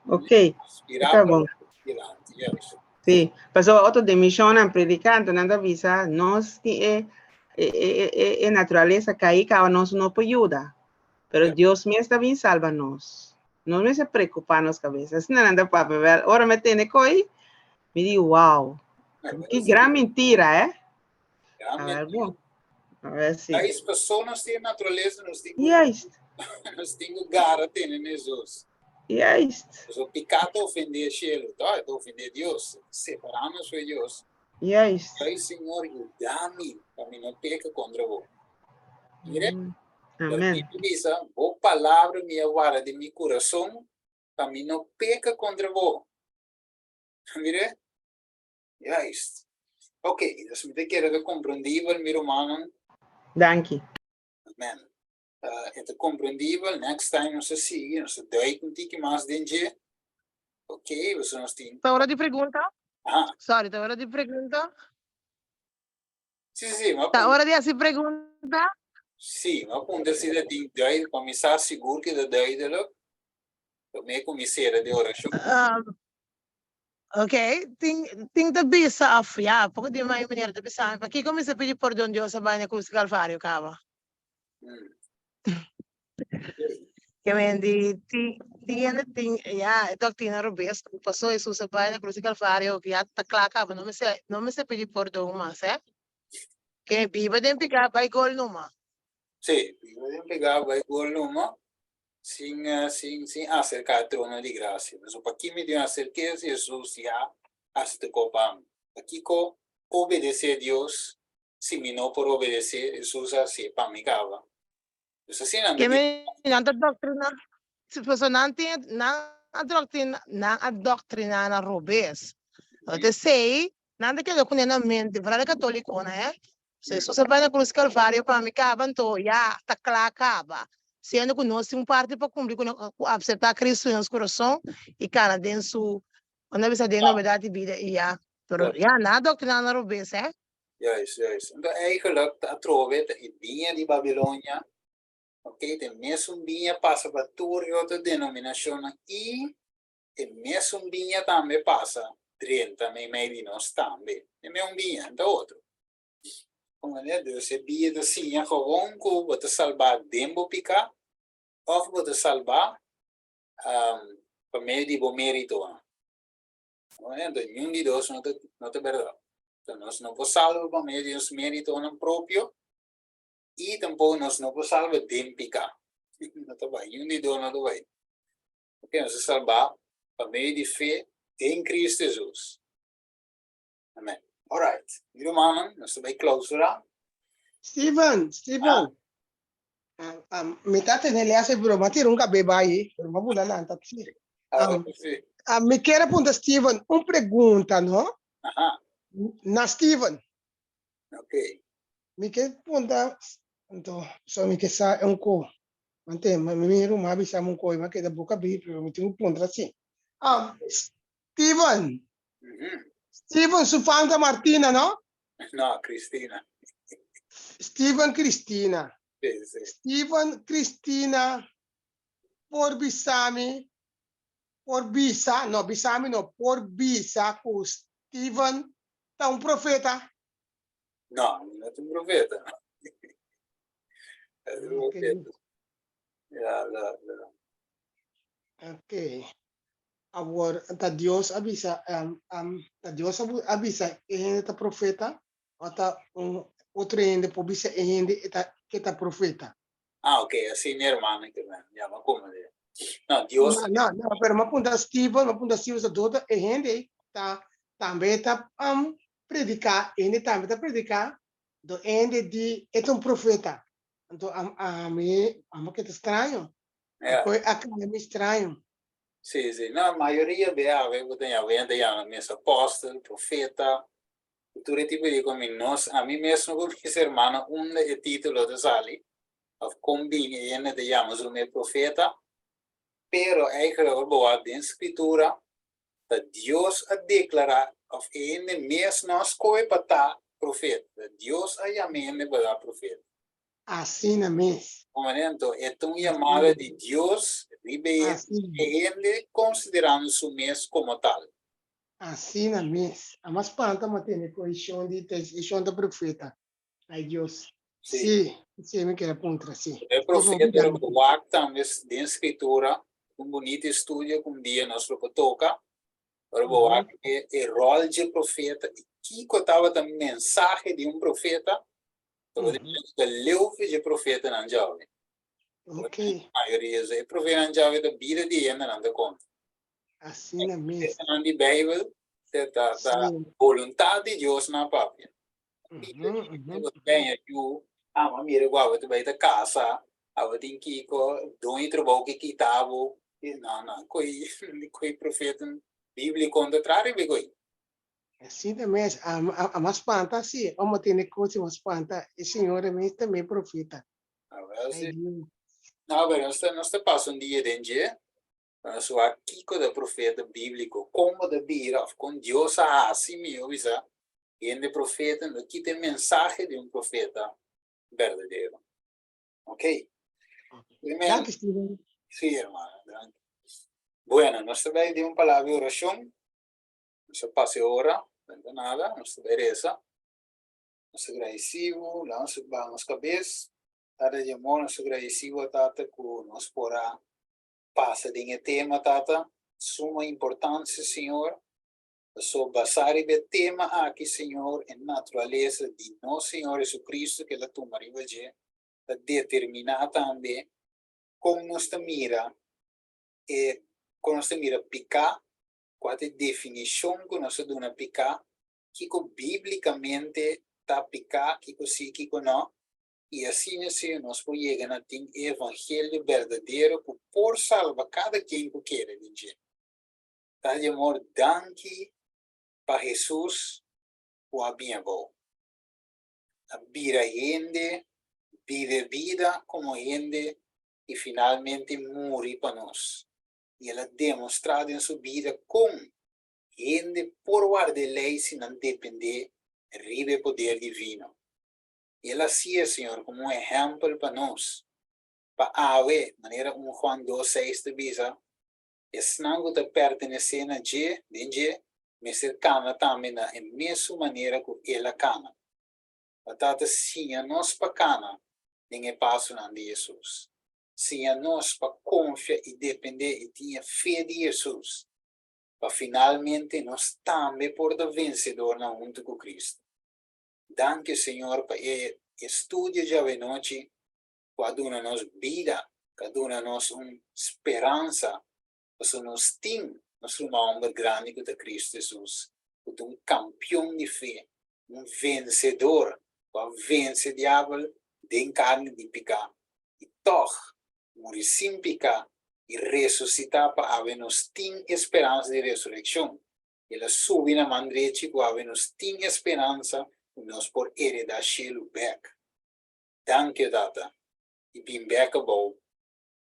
Ok, está bon. Dilanti, juist. Sí, pasobra otro den misionnan predicando nan ta bisa nos tin e e e e e naturalesa caí caba nos no por yuda. Pero Ja. Dios mes ta bin salba nos. No mester preocupa nos cabeza. Asina nan ta papia. Wel, ora mi tene coi, mi di wow. Ki gran mentira, eh? Gran A ver, mentira. bon. A ver si. Juist, paso nos tin naturalesa, nos tin ku Juist, nos tin ku gara tene Jesus. juist, So piká ta ofendé shelu, ta? E ta ofendé Dios, separá nos for Dios. juist. Ay, Señor, yuda mi pa mi no peka kontra bo. Mire, Amen. Biblia bisa, bo palabra mi a warda den mi kurason pa mi no peka kontra bo. Mire, Juist. Ok, dus mi ta kere ta komprendibel, mi rumannan. Danki. Amen. E ta komprendibel, next time nos ta sigui, nos ta duik un tiki mas den dje. Ok, pasobra nos tin. Ta ora di pregunta? Aha. Sorry, ta ora di pregunta? Si, si, mi a Ta puntra. ora di hasi pregunta? Si, mi a puntra si ta tin duidelijk, pa mi sa sigur ku ta duidelijk. Promé ku mi sera di orashon. Ok, tin tin ta bisa of ya, poko di mai meneer ta bisa mi, pakiko mi sa pidi pordon Dios a bai na cruz di Calvario kaba? Ke men di tin tin hende tin ya e doctrina robes ku paso Hesus a bai na cruz di Calvario ya ta kla kaba no mester no mester pidi pordon mas eh. Ke biba den piká bai gol numa. Sí, biba den piká bai gol numa. Sin, sin, sin aserká e trono di grasia. Pasobra pa ki mi tin aserk'é si Hesus ya a stukó pa mi? Pakiko obedesé Dios si mi no por obedesé? Hesus a hasié pa mi kaba. Dus asina nan ta Ke di. mi nan ta doktrina, pasobra nan tin, nan a doktrina, nan a doktrina nan robes. Esei nan ta keda kuné na mente, foral e katólikonan, eh. So Hesus a bai na krus Kalvario pa mi kaba, anto ya ta kla kaba. Siendo ku nos tin un parti pa kumpli ku ku apseptá Kristu den nos kurason i kana den su, unda bisa den nobedat di bida i ya. Pero ya, nan a doktrina nan robes, eh. Juist, juist. Anto eigenlijk ta atrobe ta e biña di Babilonia, ok, ta e mesun biña pasa pa tur e otro denominashonnan i E mesun biña tambe pasa drenta meimei di nos tambe. E meun biña, no ta otro. Comprende? Dus e biña ta siña gewoon ku bo ta salbá den bo piká òf bo ta salbá pa medio di bo méritonan. Comprende? Anto niun di dos no ta no ta bèrdat. Enton nos no por salba pa medio di nos méritonan propio i tampoko nos no por salba den piká. No ta bai, niun di dos no ta bai. Porque nos a salbá pa medio di fe den Cristo Jesus. Amen. Alright. Mi rumannan, nos ta bai clausura. Steven, Steven. Ah. Um, mi ta tene les pero ma tira un cabe bai, pero ma bula lanta. Sí. Sí. Mi quiere punta Steven un pregunta, no? Aha. Na Steven. Ok. Mi ke punta, anto, so mi ke sa un ko. Mante, mi mi ruman a bisa mi un kos, mi a keda boka abrí, pero mi tin ku puntra si. Ah, Steven. Steven su fam ta Martina, no? No, Cristina. Steven Cristina. Sí, sí. Steven Cristina por bisa mi, por bisa, no, bisa mi no, por bisa ku Steven ta un profeta? No, mi no ta un profeta. Ok. Ja, la, la. Ok. Awor, ta Dios a bisa, um, um, ta Dios a, a bisa e hende ta profeta, o ta un otro hende por bisa e hende e ta, ke ta profeta? Ah, ok, asina hermano ke men, ya me comprende. No, Dios. No, no, no, pero me apunta Steven, me apunta Steven, sa dota e hende ta tambe ta um, predica, e hende tambe ta predica, do hende di e ta un profeta. Anto a, a mi, a mi keda straño. Ja. Koe a kaya mi straño. Sí, sí. No, mayoria be awe bo ta yama, ta yama mes apóstol, profeta, tur e tipo di komi nos, a mi mesmo ku mis hermano unda e título ta sali, of kon bini e hende ta yama su mes profeta, pero eigenlijk ora bo wak den scritura, Ta Dios a deklará òf e hende mes no a skohe pa ta profeta. Ta Dios a yama e hende pa ta profeta. Asina mes. Comprende? Anto e ta un yamada di Dios riba e Asina. e hende konsiderando su mes komo tal. Asina mes. A mas spanta ma tene ku e shon di ta e shon ta profeta. Ai Dios. Sí. Sí, sí mi kere puntra, sí. E profeta lo por wak tambe den Scritura, un bunito estudio ku un dia nos lo por toka, pero bo wak e e ròl dje profeta i kiko tabata mensahe di un profeta, tabata ta leu for dje profetanan djawe. Ok. Mayoria e profetanan djawe ta bida di hendenan ta konta. Asina mes. Profetanan di Bijbel ta ta ta boluntat di Dios nan a papia. Bem, yu, ah, mira guau, tu bai ta casa, abo tin kiko, doño trabou ke kita bo. No, no, koi, koi profeta bíblico no ta traha riba koi. Asina mes, a, a, a mas spanta si, omo tene kos mas spanta, e señora mes tambe profeta. Ah, wel, Ai, si. Dios. No, pero nos ta, nos ta pasa un dia den dje, Nos wak kiko ta profeta bíbliko, kon bo ta bira òf kon Dios a hasi mihó bisa hende profeta, no kita e mensahe di un profeta berdadero. Ok. Amen. Danki, Steven. Sí, hermano, danki. Bueno, nos ta bai den un palabra di orashon. Nos a pasa e ora, no ta nada, nos ta bai resa. Nos ta gradisí bo, laga nos baha nos kabes. Tata di amor, nos ta gradisí bo, Tata, ku nos por a pasa den e tema, Tata, suma importancia, Señor, paso basá riba e tema aki, Señor, e naturalesa di nos Señor Jesucristo ke el a tuma riba dje, ta determiná tambe kon nos ta mira e, kon nos ta mira piká, kua ta e definishon ku nos ta duna piká, kiko bíblikamente ta piká, kiko sí, kiko no, I asina si nos por yega na tin e evangelio berdadero ku por salba kada ken ku kere den dje. Ta di amor danki pa Hesus ku a bin abou, a bira hende, biba e bida komo hende i finalmente muri pa nos. I el a demostrá den su bida kon hende por warda e lei si nan dependé riba e poder divino. I el a hasié, Señor, komo un ehèmpel pa nos, pa awe, manera un Juan dos seis ta bisa, esnan ku ta pertenesé na dje, den dje, mester kana tambe na e mesun manera ku el a kana. Pa Tata siña nos pa kana den e pasonan di Hesus. Siña nos pa konfia i dependé i tin e fe di Hesus, pa finalmente nos tambe por ta vensedornan huntu ku Cristo. Danki Señor pa e estudio djawe-nochi ku a duna nos bida, ku a duna nos un speransa, pasobra nos tin nos ruman homber grandi ku ta Cristo Jesus, ku ta un kampion di fe, un vensedor ku a vense diabel den karni di piká i tòg muri sin piká i resusitá pa awe nos tin e speransa di resurekshon. El a subi na man drechi ku awe nos tin e speransa ku nos por heredá shelu bèk. Danki, Tata, i bin bèk abou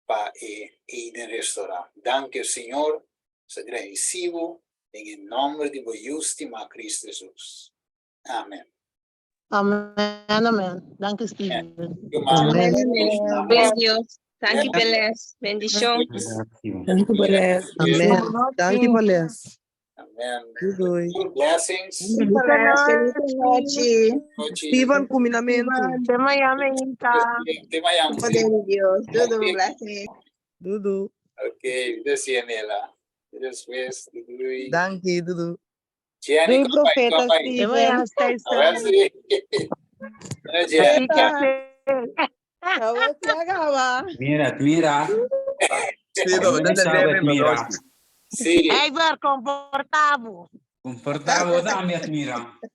pa e Eden restorá. Danki, Señor, nos ta gradisí bo den e nòmber di bo Yu stimá Cristo Jesus. Amen. Amen, amen. Danki, Steven. Amen. Amen. Dios. Danki pa les. Bendishon. Danki pa les. Amen. Danki pa les. Amen. Doei. Blessings. Feliz nochi. Steven, kumindamentu. Te mañana, Inta. Te mañana. Poder de Dios. Dudu, blessings. Dudu. Ok, decía Nela. Después, doei. Danki, Dudu. Jenny, Doei, profeta Steven. Steven. Jenny. Awor si acaba. Mira, mira. Steven, dat is Mira. Sí. Ijver, comportavo. Comportavo tambe, mira.